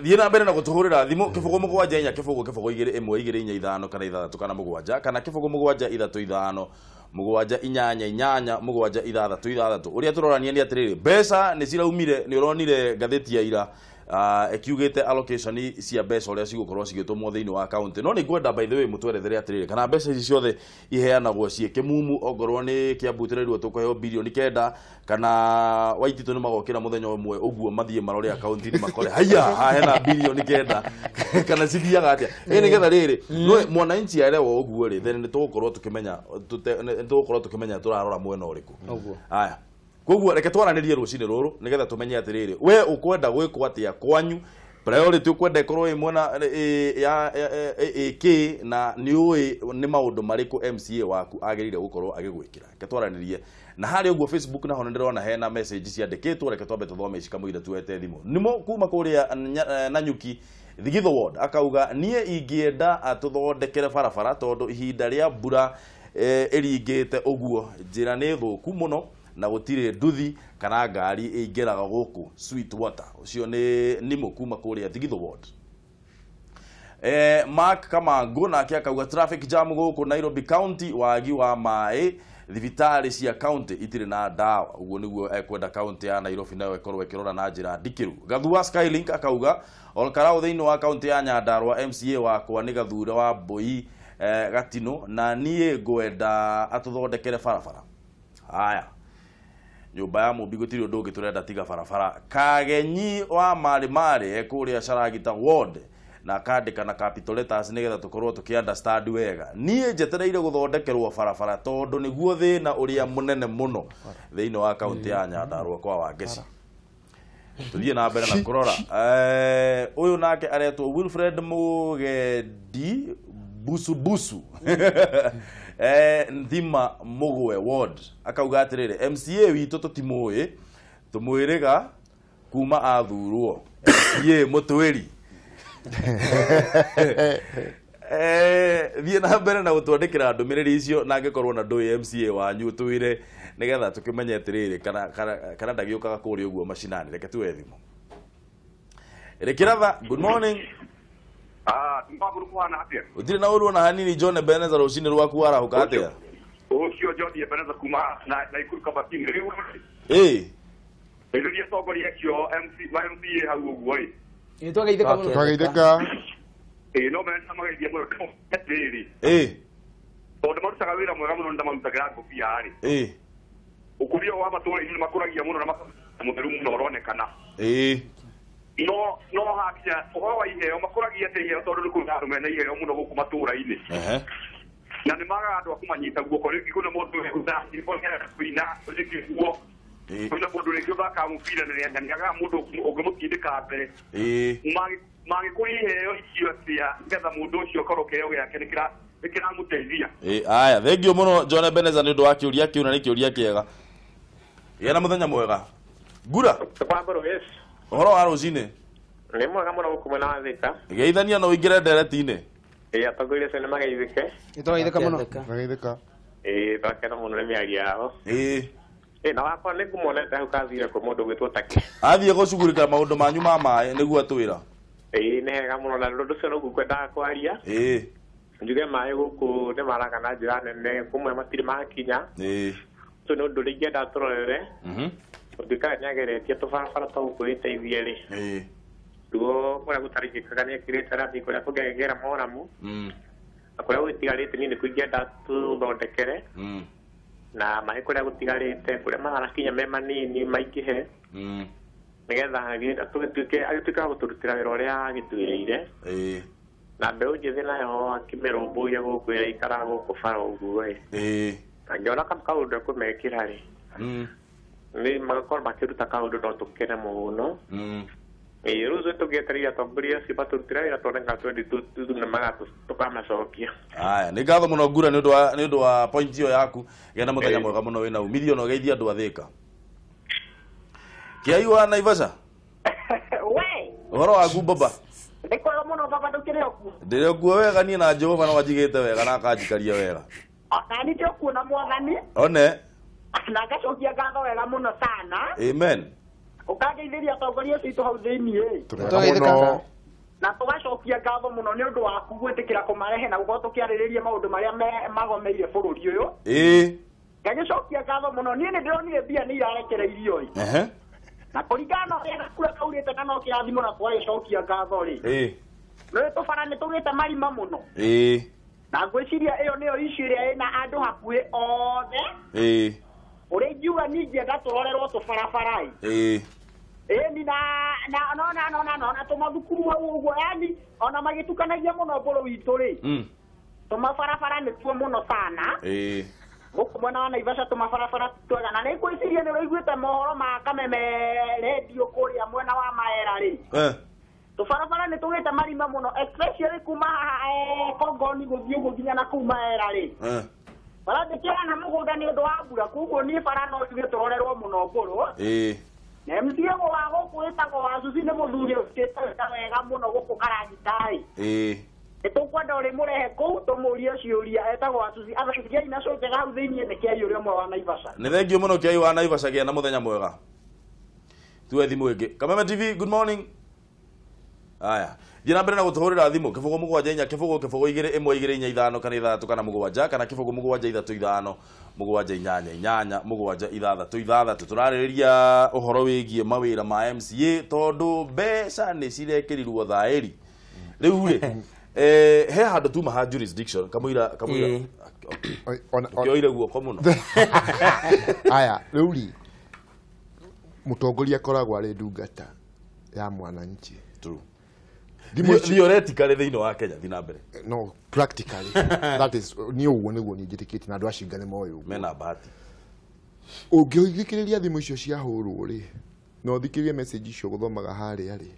thie na mbere na gutuhurira thimu 0 7 4 0 0 2 1 2 4 5 kana 6 kana 7 kana 0 7 3 5 7 8 8 7 6 6. Uria turorania ni atiriri mbeca ni ciraumire ni uronire ngathĩti ya ira ekiugite allocation cia mbeca uria cigukorwo cigĩtũmwo thĩinĩ wa county. No nĩ ngwenda by the way mũtwerethere atiriri kana mbeca ici ciothe iheanagwo ciĩ kĩmumu ongorwo nĩ Kiambu tũrerirwo tũkũheo bilioni 9 kana Waititũ nĩ magokĩra mũthenya ũmwe ũguo mathiĩ marore akaunti-inĩ makore haiya haha hena bilioni 9 kana cithiaga atĩa. Ĩ nĩgetha rĩrĩ no mwananchi aerewo ũguo rĩ then nĩ tũgũkorwo tũkĩmenya tũrarora mwena ũrĩkũ. Haya koguo reke twaranĩrie rũcinĩ rũrũ nĩgetha tũmenye atĩrĩrĩ we ũkwenda gwĩkwo atĩa kwanyu Priority ukwenda ikorwo ĩ mwena ya ĩkĩ na nĩ ũĩ nĩ maũndũ marĩkũ MCA waku agĩrĩire gũkorwo agĩgwĩkĩra. Reke twaranĩrie na harĩa ũguo Facebook naho nĩndĩrona hena message ciandĩkĩtwo. Reke twambe tũthome ici kamũira tuete thimũ. Nĩmo kuma kũrĩa Nanyuki Thigitho Ward akauga niĩ ingĩenda atũthondekere barabara tondũ ihinda rĩa mbura ĩringĩte ũguo njĩra nĩ thũku mũno na gũtirĩ nduthi kana ngari ĩingĩraga gũkũ Sweetwater. Ũcio nĩ Nimo kuma kũrĩa Thigitho Ward. Mark Kamangu nake akauga traffic jam gũkũ Nairobi County, wagi wa maĩ, thibitarĩ cia county itirĩ na ndawa. Ũguo nĩguo ekwenda county ya Nairobi nayo ĩkorwo ĩkĩrora na njĩra ndikĩru. Gathua Skylink akauga Olkarau thĩinĩ wa county ya Nyandarua MCA wakwa nĩ Gathure wa Mbui Gatino na niĩ ngwenda atũthondekere barabara. Haya, nyũmba ya mũmbi gũtirĩ ũndũ ũngĩ tũrenda tiga barabara. Kagenyi wa Marĩ Marĩ kũrĩa Caragita Ward na akandĩka na capital letters nĩgetha tũkorwo tũkĩ understand wega. Niĩ njetereire gũthondekerwo barabara tondũ nĩguo thĩna ũrĩa mũnene mũno thĩinĩ wa kaunti ya Nyandarua kwa Wangeci. Tuthiĩ na mbere na kũrora. Ũyũ nake aretwo Wilfred Mugendi Busubusu Nthima Mugwe Ward akauga atĩrĩrĩ, MCA witũ tũtimũĩ, tũmwĩrĩga kuma athurwo. MCA mũtwĩri. Thiĩ na mbere na gũtwandĩkĩra ndũmĩrĩri icio na angĩkorwo na ndũĩ MCA wanyu twĩre nĩgetha tũkĩmenye atĩrĩrĩ kana ndagĩũkaga kũrĩa ũguo macinani. Reke tuwe thimũ. Rĩkĩratha, good morning. Ũtirĩ na ũru ona hanini. John Ebenezer, rũcinĩ rwaku warahũka atĩa? Ũcio John Ebenezer kuma Naikuru Kabatini. Rĩu ĩ rĩrĩa atongoria acio MCA hau ũguo ĩ Ĩ twageithĩka mũno. Twageithĩka. Ĩ no mena mageithia mũno atĩrĩrĩ, ĩ tondũ marutaga wĩra mwega mũno nĩndamarutagĩra ngũbia rĩ, ĩ ũkũria wa matũũra-inĩ nĩmakũragia mũno na mũtheru mũno ũronekana. Ĩ no hakinya ũhoro wa iheo makũragia atĩ iheo tondũ nĩ kũrĩ andũ mena iheo mũno gũkũ matũũra-inĩ na nĩ magaga andũ a kũmanyita guoko. Rĩngĩ kwĩna mũndũ kũina rĩngĩ guo kwĩna mũndũ rĩngĩ ũthakaga mũbira na nĩagaga mũndũ ũngĩmũtindĩka mbere. Mangĩkũria iheo icio atĩa nĩgetha mũndũ ũcio akorwo kĩheo gĩake nĩkĩramũteithia? Aya, thengio mũno John Ebenezer nĩ ũndũ wa kĩũria kĩu na nĩ kĩũria kĩega. Gĩa na mũthenya mwega. Ngura ũhoro wa rũcinĩ? Nĩ mwega mũno gũkũ mwena wa Thika. Geithania no ũingĩre ndereti-inĩ. Ĩ atongoria acio nĩ mageithĩke. Ĩ twageithĩka mũno. Twageithĩka. Ĩ twakena mũno nĩ mĩario yao. Ĩ Ĩ na wakwa nĩ ngũmuonete hau kathire kwĩ mũndũ ũgwĩtwo Take. Athiĩ gũcugurĩka maũndũ manyu ma maĩ nĩguo atwĩra. Ĩ nĩ hega mũno na ũndũ ũcio noguo ngwendaga kwaria. Ĩ Njuge maĩ gũkũ nĩ maraga na njĩra nene, kũmwe matirĩ makinya. Ĩ Ũcio nĩ ũndũ ũrĩa ingĩenda tũrorere. Ũtuĩkaga nĩageretie tũbarabara twa gũkũ gĩteithie rĩ. Ruo kũrĩa gũtarĩkĩkaga nĩekĩrĩte rathi kũrĩa kũngĩagĩra moramu. Na kũrĩa gũtigarĩte niĩ nĩkuo ingĩenda tũthondekere. Na maĩ kũrĩa gũtigarĩte kũrĩa marakinya me manini maingĩhe. Nĩgetha agĩtuĩke wa gũtũrutĩra wĩra ũrĩa agĩtuĩrĩire. Na mbeũ njĩthĩ nayo akĩmĩrũmbũiya gũkũ ĩrĩa ĩikaraga gũkũ bara ũguo ĩ. Angĩona kaũndũ ekũmekĩra rĩ, nĩ magakorwo makĩruta kaũndũ no tũkene mũno. Ĩ rĩu ithuĩ tũgĩetereire atongoria acio matũrutĩre wĩra tuone kana 2022 tũkamacokia. Aya, nĩ ngatho mũno Ngura nĩ ũndũ wa point ĩyo yaku. Gĩa na mũthenya mwega mũno wĩna umithio na ũgeithie andũ a Thika. Kĩai wa Naivasha? We. Ũhoro waku baba? Nĩ kwega mũno baba, ndũkĩrĩ o kuo? Ndĩrĩ o kuo wega niĩ na Jehova no anjigĩte wega na akanjikaria wega. Ona niĩ ndĩ o kuo na Mwathani. One. Na ngacokia ngatho wega mũno sana. Amen. Ũkangeithĩria atongoria acio aitũ hau thĩiniĩ. Tũgeithĩka. Na tũgacokia ngatho mũno nĩ ũndũ waku gwĩtĩkĩra kũmarehe na gũkorwo tũkĩarĩrĩria maũndũ marĩa magomeire bũrũri ũyũ. Ĩ. Ngagĩcokia ngatho mũno niĩ nĩ ndĩronire mbia nĩ irarekereirio ĩ. Na kũringana na ũrĩa gakura kaurĩte na no kĩrathimo na twagĩcokia ngatho rĩ. Ĩ. Nĩ tũbara nĩ tũgĩte marima mũno. Ĩ. Na ngwĩciria ĩyo nĩyo issue ĩrĩa ĩna andũ hakuhĩ othe. Ĩ. Ũrĩa ingiuga niĩ ingĩenda tũrorerwo tũbarabara ĩ. Ĩ. Ĩni na na tũmathukuru hau ũguo, yani ona magĩtukanagia mũno mbũrũ witũ rĩ. Tũmabarabara nĩtuo mũno sana. Ĩ. Gũkũ mwena wa Naivasha tũmabarabara twega na nĩ ngwĩciria nĩ ũraiguĩte mohoro ma Kameme redio kũrĩa mwena wa Maera rĩ. Tũbarabara nĩ tũgĩte marima mũno especially kuma Kongoni gũthiĩ ũguo nginya na kũu Maera rĩ. Bara ndĩkĩra na mũgũnda nĩ ũndũ wa mbura koguo niĩ bara no njuge tũrorerwo mũno ngũrũ. Na MCA wa gũkũ wĩtagwo Wacuci nĩ mũthuri ũkĩte wega mũno gũkũ Karagita-ĩ. Nĩtũkwenda ũrĩmũrehe kũu tũmũrie ciũria etagwo Wacuci athaithiai na cũnjega hau thĩiniĩ nĩ Kĩai ũrĩa ũmwe wa Naivasha. Nĩ thengio mũno Kĩai wa Naivasha, gĩa na mũthenya mwega. Tuwe thimũ ĩngĩ. Kameme TV, good morning. Aya, thiĩ na mbere na gũtũhũrĩra thimũ 0 7 4 0 0 2 1 2 4 5 kana 6 kana 7 kana 0 7 3 5 7 8 8 7 6 6. Tũrarĩrĩria ũhoro wĩgiĩ mawĩra ma MCA tondũ mbeca nĩ cirekĩrirwo thaĩri. Rĩu rĩ he handũ tuma ha jurisdiction kamũira ũkĩoire guoko mũno. Aya, rĩu rĩ mũtongoria akoragwo arĩ ndungata ya mwananchi. True. Theoretically thĩinĩ wa Kenya thiĩ na mbere. No, practically that is ni ũguo nĩguo niĩ njĩtĩkĩtie na andũ acinga nĩ moĩ ũguo. Mena bahati. Ũngĩthikĩrĩria thimũ icio ciahũrwo rĩ, na ũthikĩrĩrie message icio gũthomaga harĩa rĩ,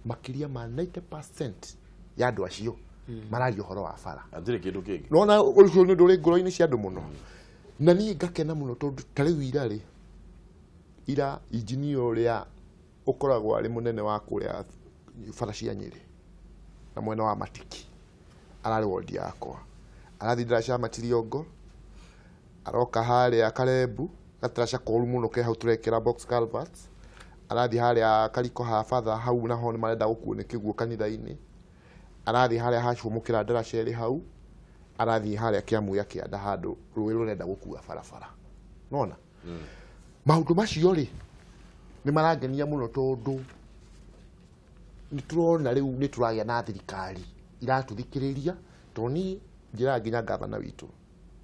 makĩria ma 90% ya andũ acio mararia ũhoro wa bara. Hatirĩ kĩndũ kĩngĩ. Nona ũcio nĩ ũndũ ũrĩ ngoro-inĩ cia andũ mũno. Na niĩ ngakena mũno tondũ ta rĩu ira rĩ, ira injinia ũrĩa ũkoragwo arĩ mũnene wa kũrĩa bara cia Nyĩrĩ na mwena wa Matiki ararĩ wondi yakwa, arathiĩ ndaraca Matiriongo, aroka harĩa Karembu gataraca koru mũno ke hau tũrekĩra box culverts, arathiĩ harĩa Kariko ha batha hau naho nĩ marenda gũkuo nĩ kĩguo kanitha-inĩ, arathiĩ harĩa hacũmũkĩra ndaraca ĩrĩ hau, arathiĩ harĩa Kĩamuya kĩanda handũ rũĩ rũrenda gũkua barabara. Nona maũndũ macio rĩ nĩ marangenia mũno tondũ nĩ tũrona rĩu nĩ tũragĩa na thirikari iratũthikĩrĩria tondũ niĩ njĩraga nginya gavana witũ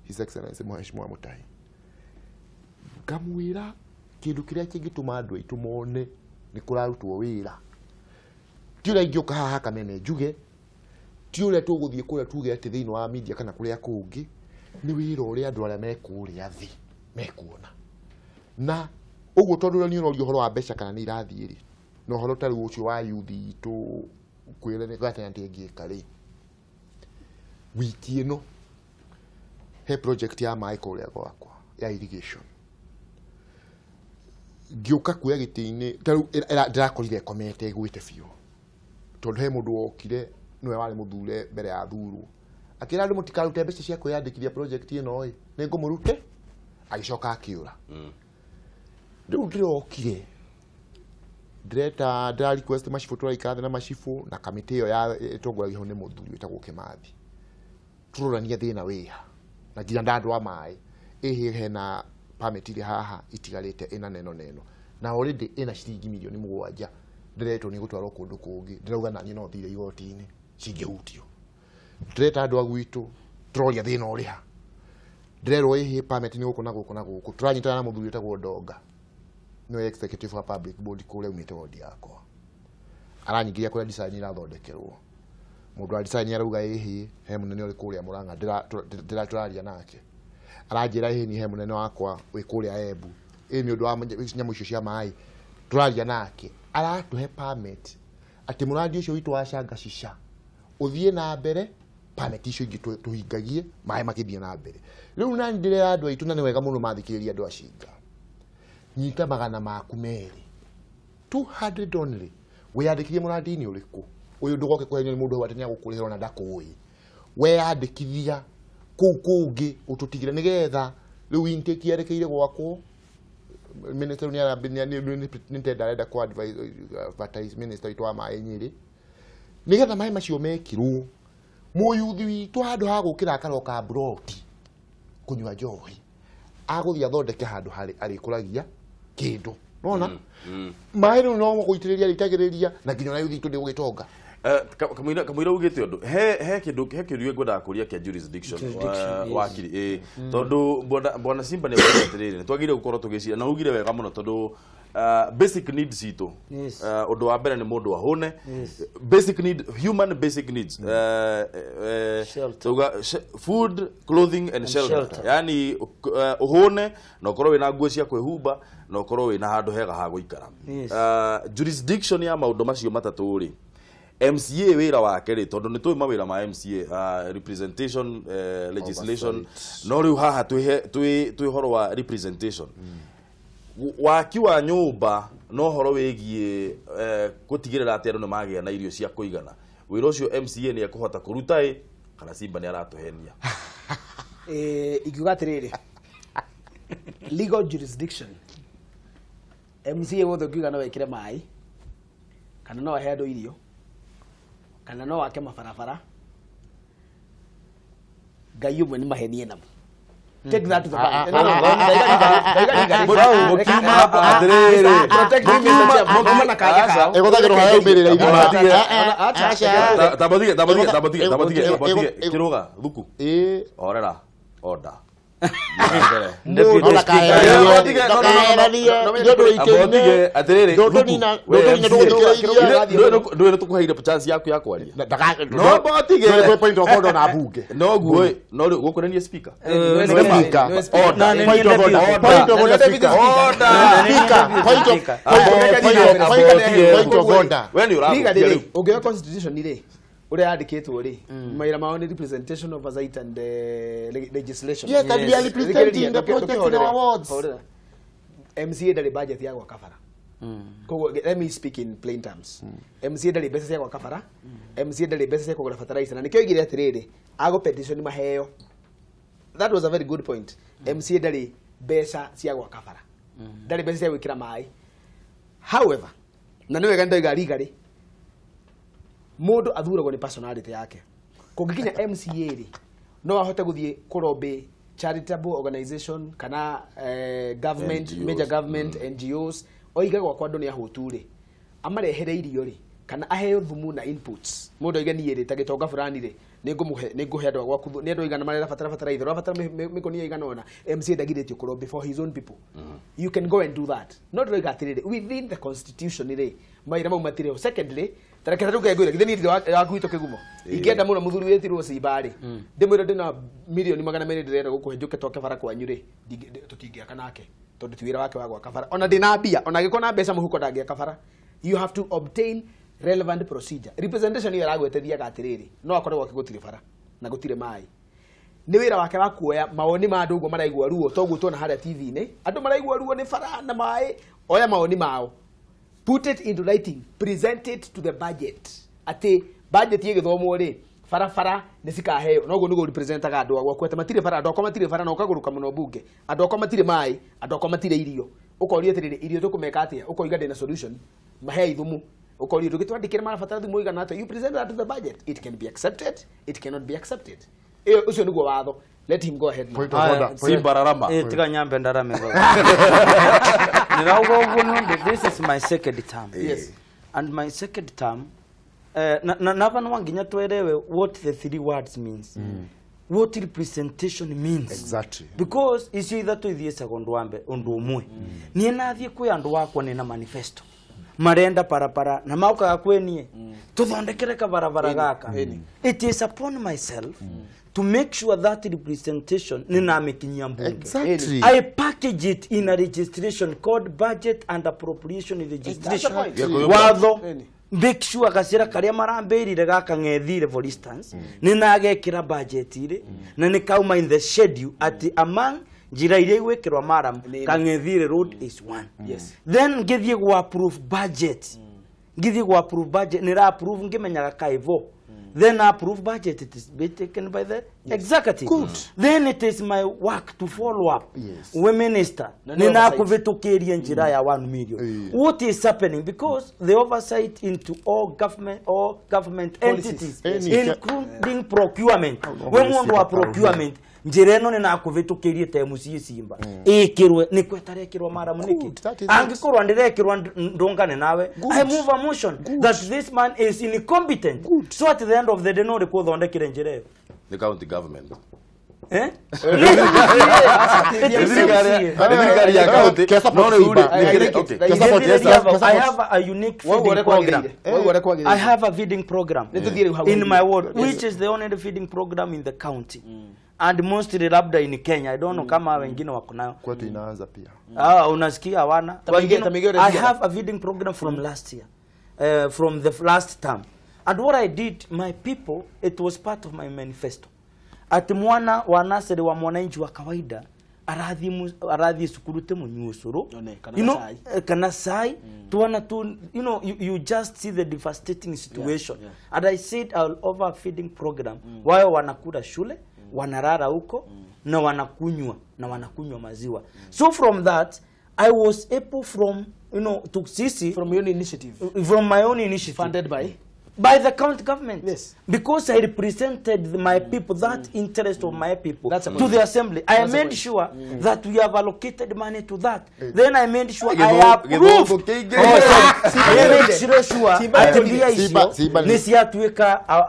His Excellency Mheshimiwa Mutahi ngamwĩra kĩndũ kĩrĩa kĩngĩtũma andũ aitũ mone nĩ kũrarutwo wĩra ti ũrĩa ingĩũka haha Kameme njuge, ti ũrĩa tũgũthiĩ kũrĩa tuge atĩ thĩinĩ wa media kana kũrĩa kũngĩ, nĩ wĩra ũrĩa andũ arĩa me kũrĩa thĩ mekuona. Na ũguo tondũ ũrĩa niĩ ũroria ũhoro wa mbeca kana nĩ irathiĩ rĩ, na ũhoro ta rĩu ũcio wa youth itũ kwĩra nĩ gatenya ndĩngĩka rĩ, wiki ĩno he project ya maĩ kũrĩa gwakwa ya irrigation ngĩũka kuoya gĩtĩ-inĩ ta rĩu ndĩrakorire ĩkomete ĩgwĩte biũ tondũ he mũndũ wokire nĩwe warĩ mũthure mbere ya thurwo akĩra andũ mũtikarute mbeca cia kwĩyandĩkithia project ĩno ĩ nĩ ngũmũrute, agĩcoka akĩũra. Rĩu ndĩrokire ndĩreta ndĩra request macibũ tũraikara thĩ na macibũ na kamĩtĩ ĩyo ya ĩtongoragio nĩ mũthuri wĩtagwo Kĩmathi tũrorania thĩna wĩha na nginya ndandũ a maĩ ĩhĩ hena permit ĩrĩ haha itigarĩte ĩna neno neno na already ĩna ciringi mirioni 7 ndĩretwo nĩ gũtwarwo kũndũ kũngĩ ndĩrauga naniĩ no thire igoti-inĩ cingĩhutio. Ndĩreta andũ a gwitũ tũroria thĩna ũrĩ ha, ndĩrerwo ĩhĩ permit nĩ gũkũ na gũkũ na gũkũ. Tũranyitana na mũthuri wĩtagwo Ndonga nĩwe executive wa public board kũrĩa umĩte wondi yakwa, aranyingĩria kũrĩa design irathondekerwo mũndũ wa design arauga ĩhĩ he mũnene ũrĩ kũrĩa Mũrang'a ndĩra tũraria nake aranjĩra ĩhĩ ni he mũnene wakwa wĩ kũrĩa Embu ĩ nĩ ũndũ wa nyamũ icio cia maĩ tũraria nake aratũhe permit atĩ mũrandi ũcio witũ wa Shangashisha ũthiĩ na mbere permit icio ingĩ tũhingagie maĩ makĩthiĩ na mbere. Rĩu nani ndĩrera andũ aitũ na nĩ wega mũno mathikĩrĩria andũ acinga, nyita magana maku merĩ 200 only wĩyandĩkithie mũrandi-inĩ ũrĩkũ ũyũ ndũgoke kũhenio nĩ mũndũ hau atĩ nĩagũkũrĩhĩra ona ndakũĩ, weyandĩkithia kũu kũngĩ ũtũtigĩre nĩgetha rĩu intake yerekeire gwakwo. Minister nĩ tenda arenda kũ advertise minister witũ wa maĩ Nyĩrĩ nĩgetha maĩ macio mekĩrwo mũyuthi witũ handũ ha gũkĩra akaroka mburoti kũnyua njohi agũthiĩ athondeke handũ harĩ arĩkũragia kĩndũ nona maĩ rĩu no gũitĩrĩria rĩitagĩrĩria na nginya ona yuthi itũ ndĩgũgĩtonga. Kamũira ugĩte ũndũ he kĩndũ he kĩũria ngwendaga kũria kĩa jurisdiction wakiri tondũ bwana Simba nĩ augĩte atĩrĩrĩ nĩ twagĩrĩire gũkorwo tũgĩciria na ugire wega mũno tondũ basic needs itũ ũndũ wa mbere nĩ mũndũ ahũne, basic need, human basic needs, food, clothing and shelter, yani ũhũne na ũkorwo wĩna nguo cia kwĩhumba na ũkorwo wĩna handũ hega ha gũikara. Jurisdiction ya maũndũ macio matatũ rĩ MCA wira wake ri tondu ni tui mawira ma MCA representation, legislation, no riu haha twi horo wa representation. Waki wa nyumba no horo wigie gutigirira ati andu ni magia na irio cia kuigana. Wira ucio MCA ni ekuhota kuruta i kana Simba ni aratuhenia. Ingiuga atiriri, legal jurisdiction MCA wothe ũngiuga no wekire maĩ kana no ahe andũ irio kana no ake mabarabara, Ngai ũmwe nĩ mahenie namo. Take that to the bank. Kiruga thuku orera order. Chance yaku ya kwaria. No botige point of order na bunge. No guo no riu gukunania speaker. Order. Point of order. Point of order speaker. Order. Speaker. Point of order. We ni uragukia. Ungioya constitution ni uria yandikitwo ri mawira mao ni representation, oversight and legislation. Yes, and we are representing the project in our wards. MCA ndari budget ya gwaka bara. Koguo let me speak in plain terms. MCA ndari mbeca cia gwaka bara. MCA ndari mbeca cia kugura fertilizer na nikio oigire atiriri ago petition maheo. That was a very good point. MCA ndari mbeca cia gwaka bara. Ndari mbeca cia gwikira mai. However, na ni wega ndoiga rigari mundu athuragwo ni personality yake. Kungikinya MCA ri no ahote guthie kurombe charitable organization kana government, NGOs, major government, NGOs oiga gwakwa andu ni ahutu ri amarehere irio ri kana aheo thumu na inputs. Mundu oige nie ri ta gitonga fulani ri ninguhe andu gwaku ni andu igana marera batara ithero batara mikonia igana ona MCA ndagirĩtio kurombe for his own people. You can go and do that. No ndroiga atiriri within the constitution ri mawira mau matirĩ. Secondly, tareke taruke ngwire githĩ niĩ wa gwitũ kĩgumo ingĩenda mũno mũthuri wĩtirwo Simba rĩ ndĩmwĩre ndĩna milioni 200 ndĩrenda gũkũhe njũke twake bara kwanyu rĩ tũtingĩaka nake tondũ ti wĩra wake wa gwaka bara. Ona ndĩna mbia ona angĩkorwo na mbeca mũhuko ndangĩaka bara. You have to obtain relevant procedure. Representation ĩyo ĩragwetethiaga atĩrĩrĩ no akorwo gwake gũtirĩ bara na gũtirĩ maĩ. Nĩ wĩra wake wa kuoya mawoni ma andũ ũguo maraigua ruo toguo tuona harĩa TV-inĩ andũ maraigua ruo nĩ bara na maĩ, oya mawoni mao, put it into writing, present it to the budget. Ati budget igithomwo ri barabara nĩ cikaheo noguo nĩguo representaga andũ agwaku ati matirĩ bara, andũ akwa matirĩ bara na ũkagũrũka mũno bunge, andũ akwa matirĩ maĩ, andũ akwa matirĩ irio. Ũkoria atĩrĩrĩ irio tũkũmeka atĩa, ũkoiga ndĩna solution, mahei thumu, ũkoria ndũgĩtwandĩkĩre marabatara thumu ũigana atĩa. You present that to the budget, it can be accepted, it cannot be accepted. Ĩyo ũcio nĩguo watho. Let him go ahead. Point of order. Simba rarama. Tiga nyambe ndarame baba. Nirauga uguo nundu this is my second term. Yes. And my second term nava no nginya twerewe what the three words means. What representation means. Exactly. Because icio ithatu ithiecaga undu wambe undu umwe. Nie nathie kwi andu wakwa nina manifesto. Marenda parapara na maukaga kwi nie tuthondekere kabarabara gaka. It is upon myself to make sure that representation ninamikinyia mbunge. Exactly. I package it in a registration called budget and appropriation registration. Watho make sure gacira karia marambirire gaka ng'ethire for instance ninagekira budget iri na nikauma in the schedule at among njira iria igwikirwa maram kang'ethire road is one. Yes. Then ngithie gwa approve budget. Ngithie gwa approve budget nira approve ngimenyaga kaivo. Then approve budget, it is be taken by the executive. Good. Then it is my work to follow up. Yes. We minister, nina kuvitukiria njira ya 1 million. What is happening? Because the oversight into all government entities, including procurement. We mundu wa procurement, njira ino nina kuvitukiria ta MCA Simba. Ikirwe ni kwetarekirwa mara muniki. Angikorwa ndirekirwa ndungane nawe. I move a motion that this man is incompetent. Good. So at the end of the day no rikuthondekire njira iyo. The county government. Eh? I have a unique feeding program. I have a feeding program in my ward, which is the only feeding program in the county. And mostly labda in Kenya. I don't know kama wengine wako nayo. Kwetu inaanza pia. Ah, unasikia hawana. I have a feeding program from last year. From the last term. And what I did, my people, it was part of my manifesto. Ati mwana wa nursery wa mwananchi wa kawaida arathi cukuru te munyucuru, you know, kana sai tuwana tu, you know, you just see the devastating situation. And I said I'll overfeeding program. Wao wanakula shule, wanarara huko, na wanakunywa maziwa. So from that I was able from, you know, to sisi from your own initiative, from my own initiative funded by the county government. Yes. Because I represented my people, that interest of my people to the assembly. I made sure that we have allocated money to that. Then I made sure I approved. I made sure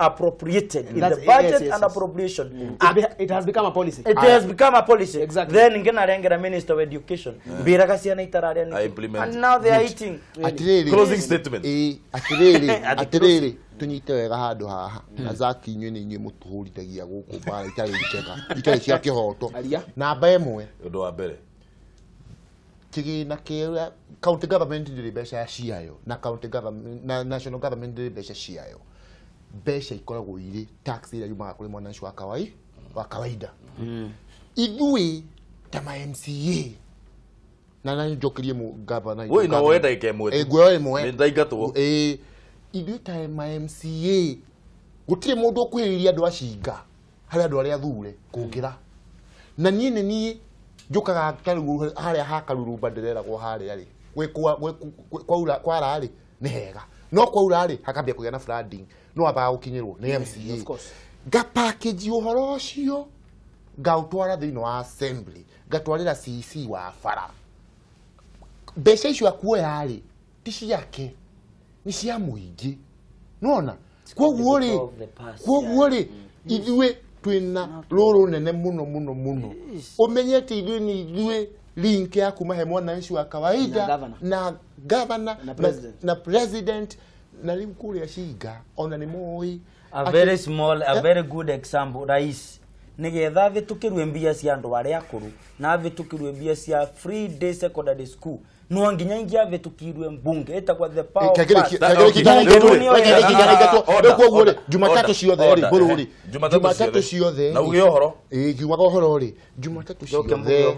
appropriated in the budget and appropriation. It has become a policy. It has become a policy. Exactly. Then ngena Minister of Education. And now they are eating. Closing statement. Tunyite wega handu haha na Zaki inyuĩ nĩ inyuĩ mũtũhũrithagia gũkũ mbara itarĩ njega itarĩ cia kĩhoto. Namba ĩmwe, ũndũ wa mbere, kĩgĩna kĩrĩa county government ndĩrĩ mbeca ciayo na county government na national government ndĩrĩ mbeca ciayo. Mbeca ikoragwo irĩ tax ĩrĩa yumaga kũrĩ mwananchi wa kawaida. Ithuĩ ta ma MCA na njokerie mu governor woi na woe ndagĩka ĩmwe nguoya ĩmwe nĩ ndaingatwo ithuĩ ta ma MCA gũtirĩ mũndũ ũkuhĩrĩria andũ acinga harĩ andũ arĩa athure kũngĩra. Na niĩ nĩ niĩ njũkaga harĩa ha Karurumba ndĩreragwo harĩa rĩ kwaura rĩ nĩ hega, no kwaura rĩ hakambia kũgĩa na flooding, no ambaga gũkinyĩrwo nĩ MCA. Nga package ũhoro ũcio ngaũtwara thĩinĩ wa assembly, ngatwarĩra CC wa bara. Mbeca icio akuoya rĩ ti ciake, nĩ cia mũingĩ. Nĩwona? Kwoguo rĩ ithuĩ twĩna rũrũ nene mũno mũno mũno. Ũmenye atĩ ithuĩ nĩ ithuĩ link ya kuma he mwananchi wa kawaida na governor na president na rĩu kũrĩa Cinga ona nĩ moĩ. A very small, a very good example, rais nigetha vitukirwe mbia cia andu aria akuru na vitukirwe mbia cia free day secondary school no nginya ingia vitukirwe mbunge etagwa the power. Jumatatu ciothe ri bururi Jumatatu ciothe na uge uhoro ngiugaga uhoro ri Jumatatu ciothe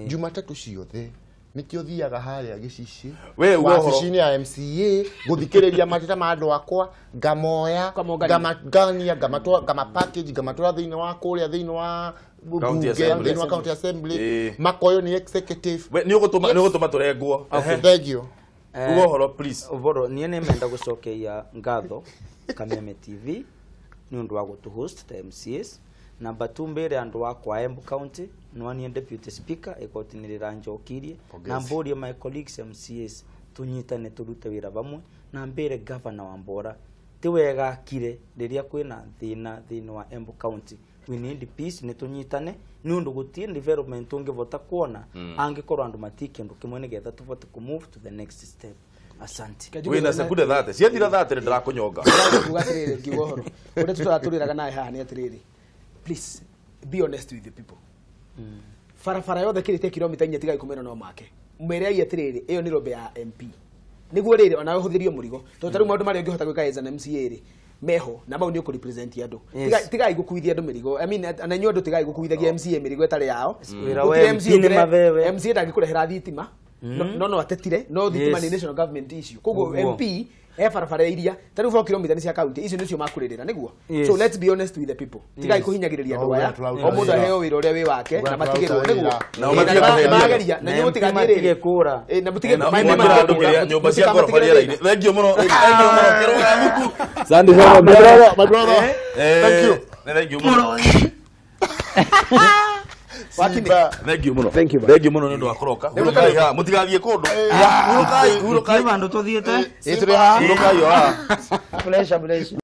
Jumatatu ciothe nikio thiaga haria gicici wabici-inĩ ya MCA guthikiriria mateta ma andu akwa ngamoya ngamagania ngama package ngamatwara thiini wa kuria thiini wa bunge thiini wa county assembly makoyo ni executive. We ni ugutuma turengwo. Thank you. Uga uhoro please. Uhoro nie ni menda gucokeria ngatho Kameme TV ni undu wa gutu host ta MCAs. Namba 2 mbere andu akwa Embu County nwani deputy speaker ikotinirira njokirie na mborie my colleagues MCAs tunyitane turute wira vamwe na mbere governor wa Mbora ti wega kire riria kwina thina thini wa Embu County. We need peace ni tunyitane ni undu gutie development ungivota kuona angikorwo andu matiki undu kimwe nigetha tuvote ku move to the next step. Asante. Wina sekunde 30 ciathira 30 ndirakunyonga. Kuga atiriri ngiuga uhoro uria tutaratũrĩraga nawe haha ni atiriri, please be honest with the people. Barabara yothe kirite kilomita 4 tiga 10 no make mwere ai atiriri iyo ni rombe ya MP niguo riri ona uhuthirio murigo to taru maundu maria ungihota gwika as an MCA ri meho na mau ni uku represent andu tigai gukuithia andu mirigo. I mean ana nyu andu tigai gukuithagia MCA mirigo itari yao. Wira wa MCA ndangikurehere thitima no atetire no thitima ni national government issue koguo MP e barabara iria taru 4 kilomita ni cia county icio nicio makurĩrĩra niguo. So let's be honest with the people. Tigai kuhinyagĩrĩria andũ aya o mũndũ aheo wĩra ũrĩa wĩ wake na matigĩrwo niguo na mageria na inyuĩ mũtigathiĩ kũra na mũtige nyũmba cia ngoroba rĩera-inĩ. Thank you mũno, thank you mũno kĩrũga thuku. Sandy my brother, thank you. Thank you mũno. Thank you muno. Thank you. Thank you muno ni ndu wa kuroka. Hurukai ha, mutigathiĩ kundu. Hurukai, hurukai. Vandu tuthiĩte. Hurukai o haha. Pleasure, pleasure.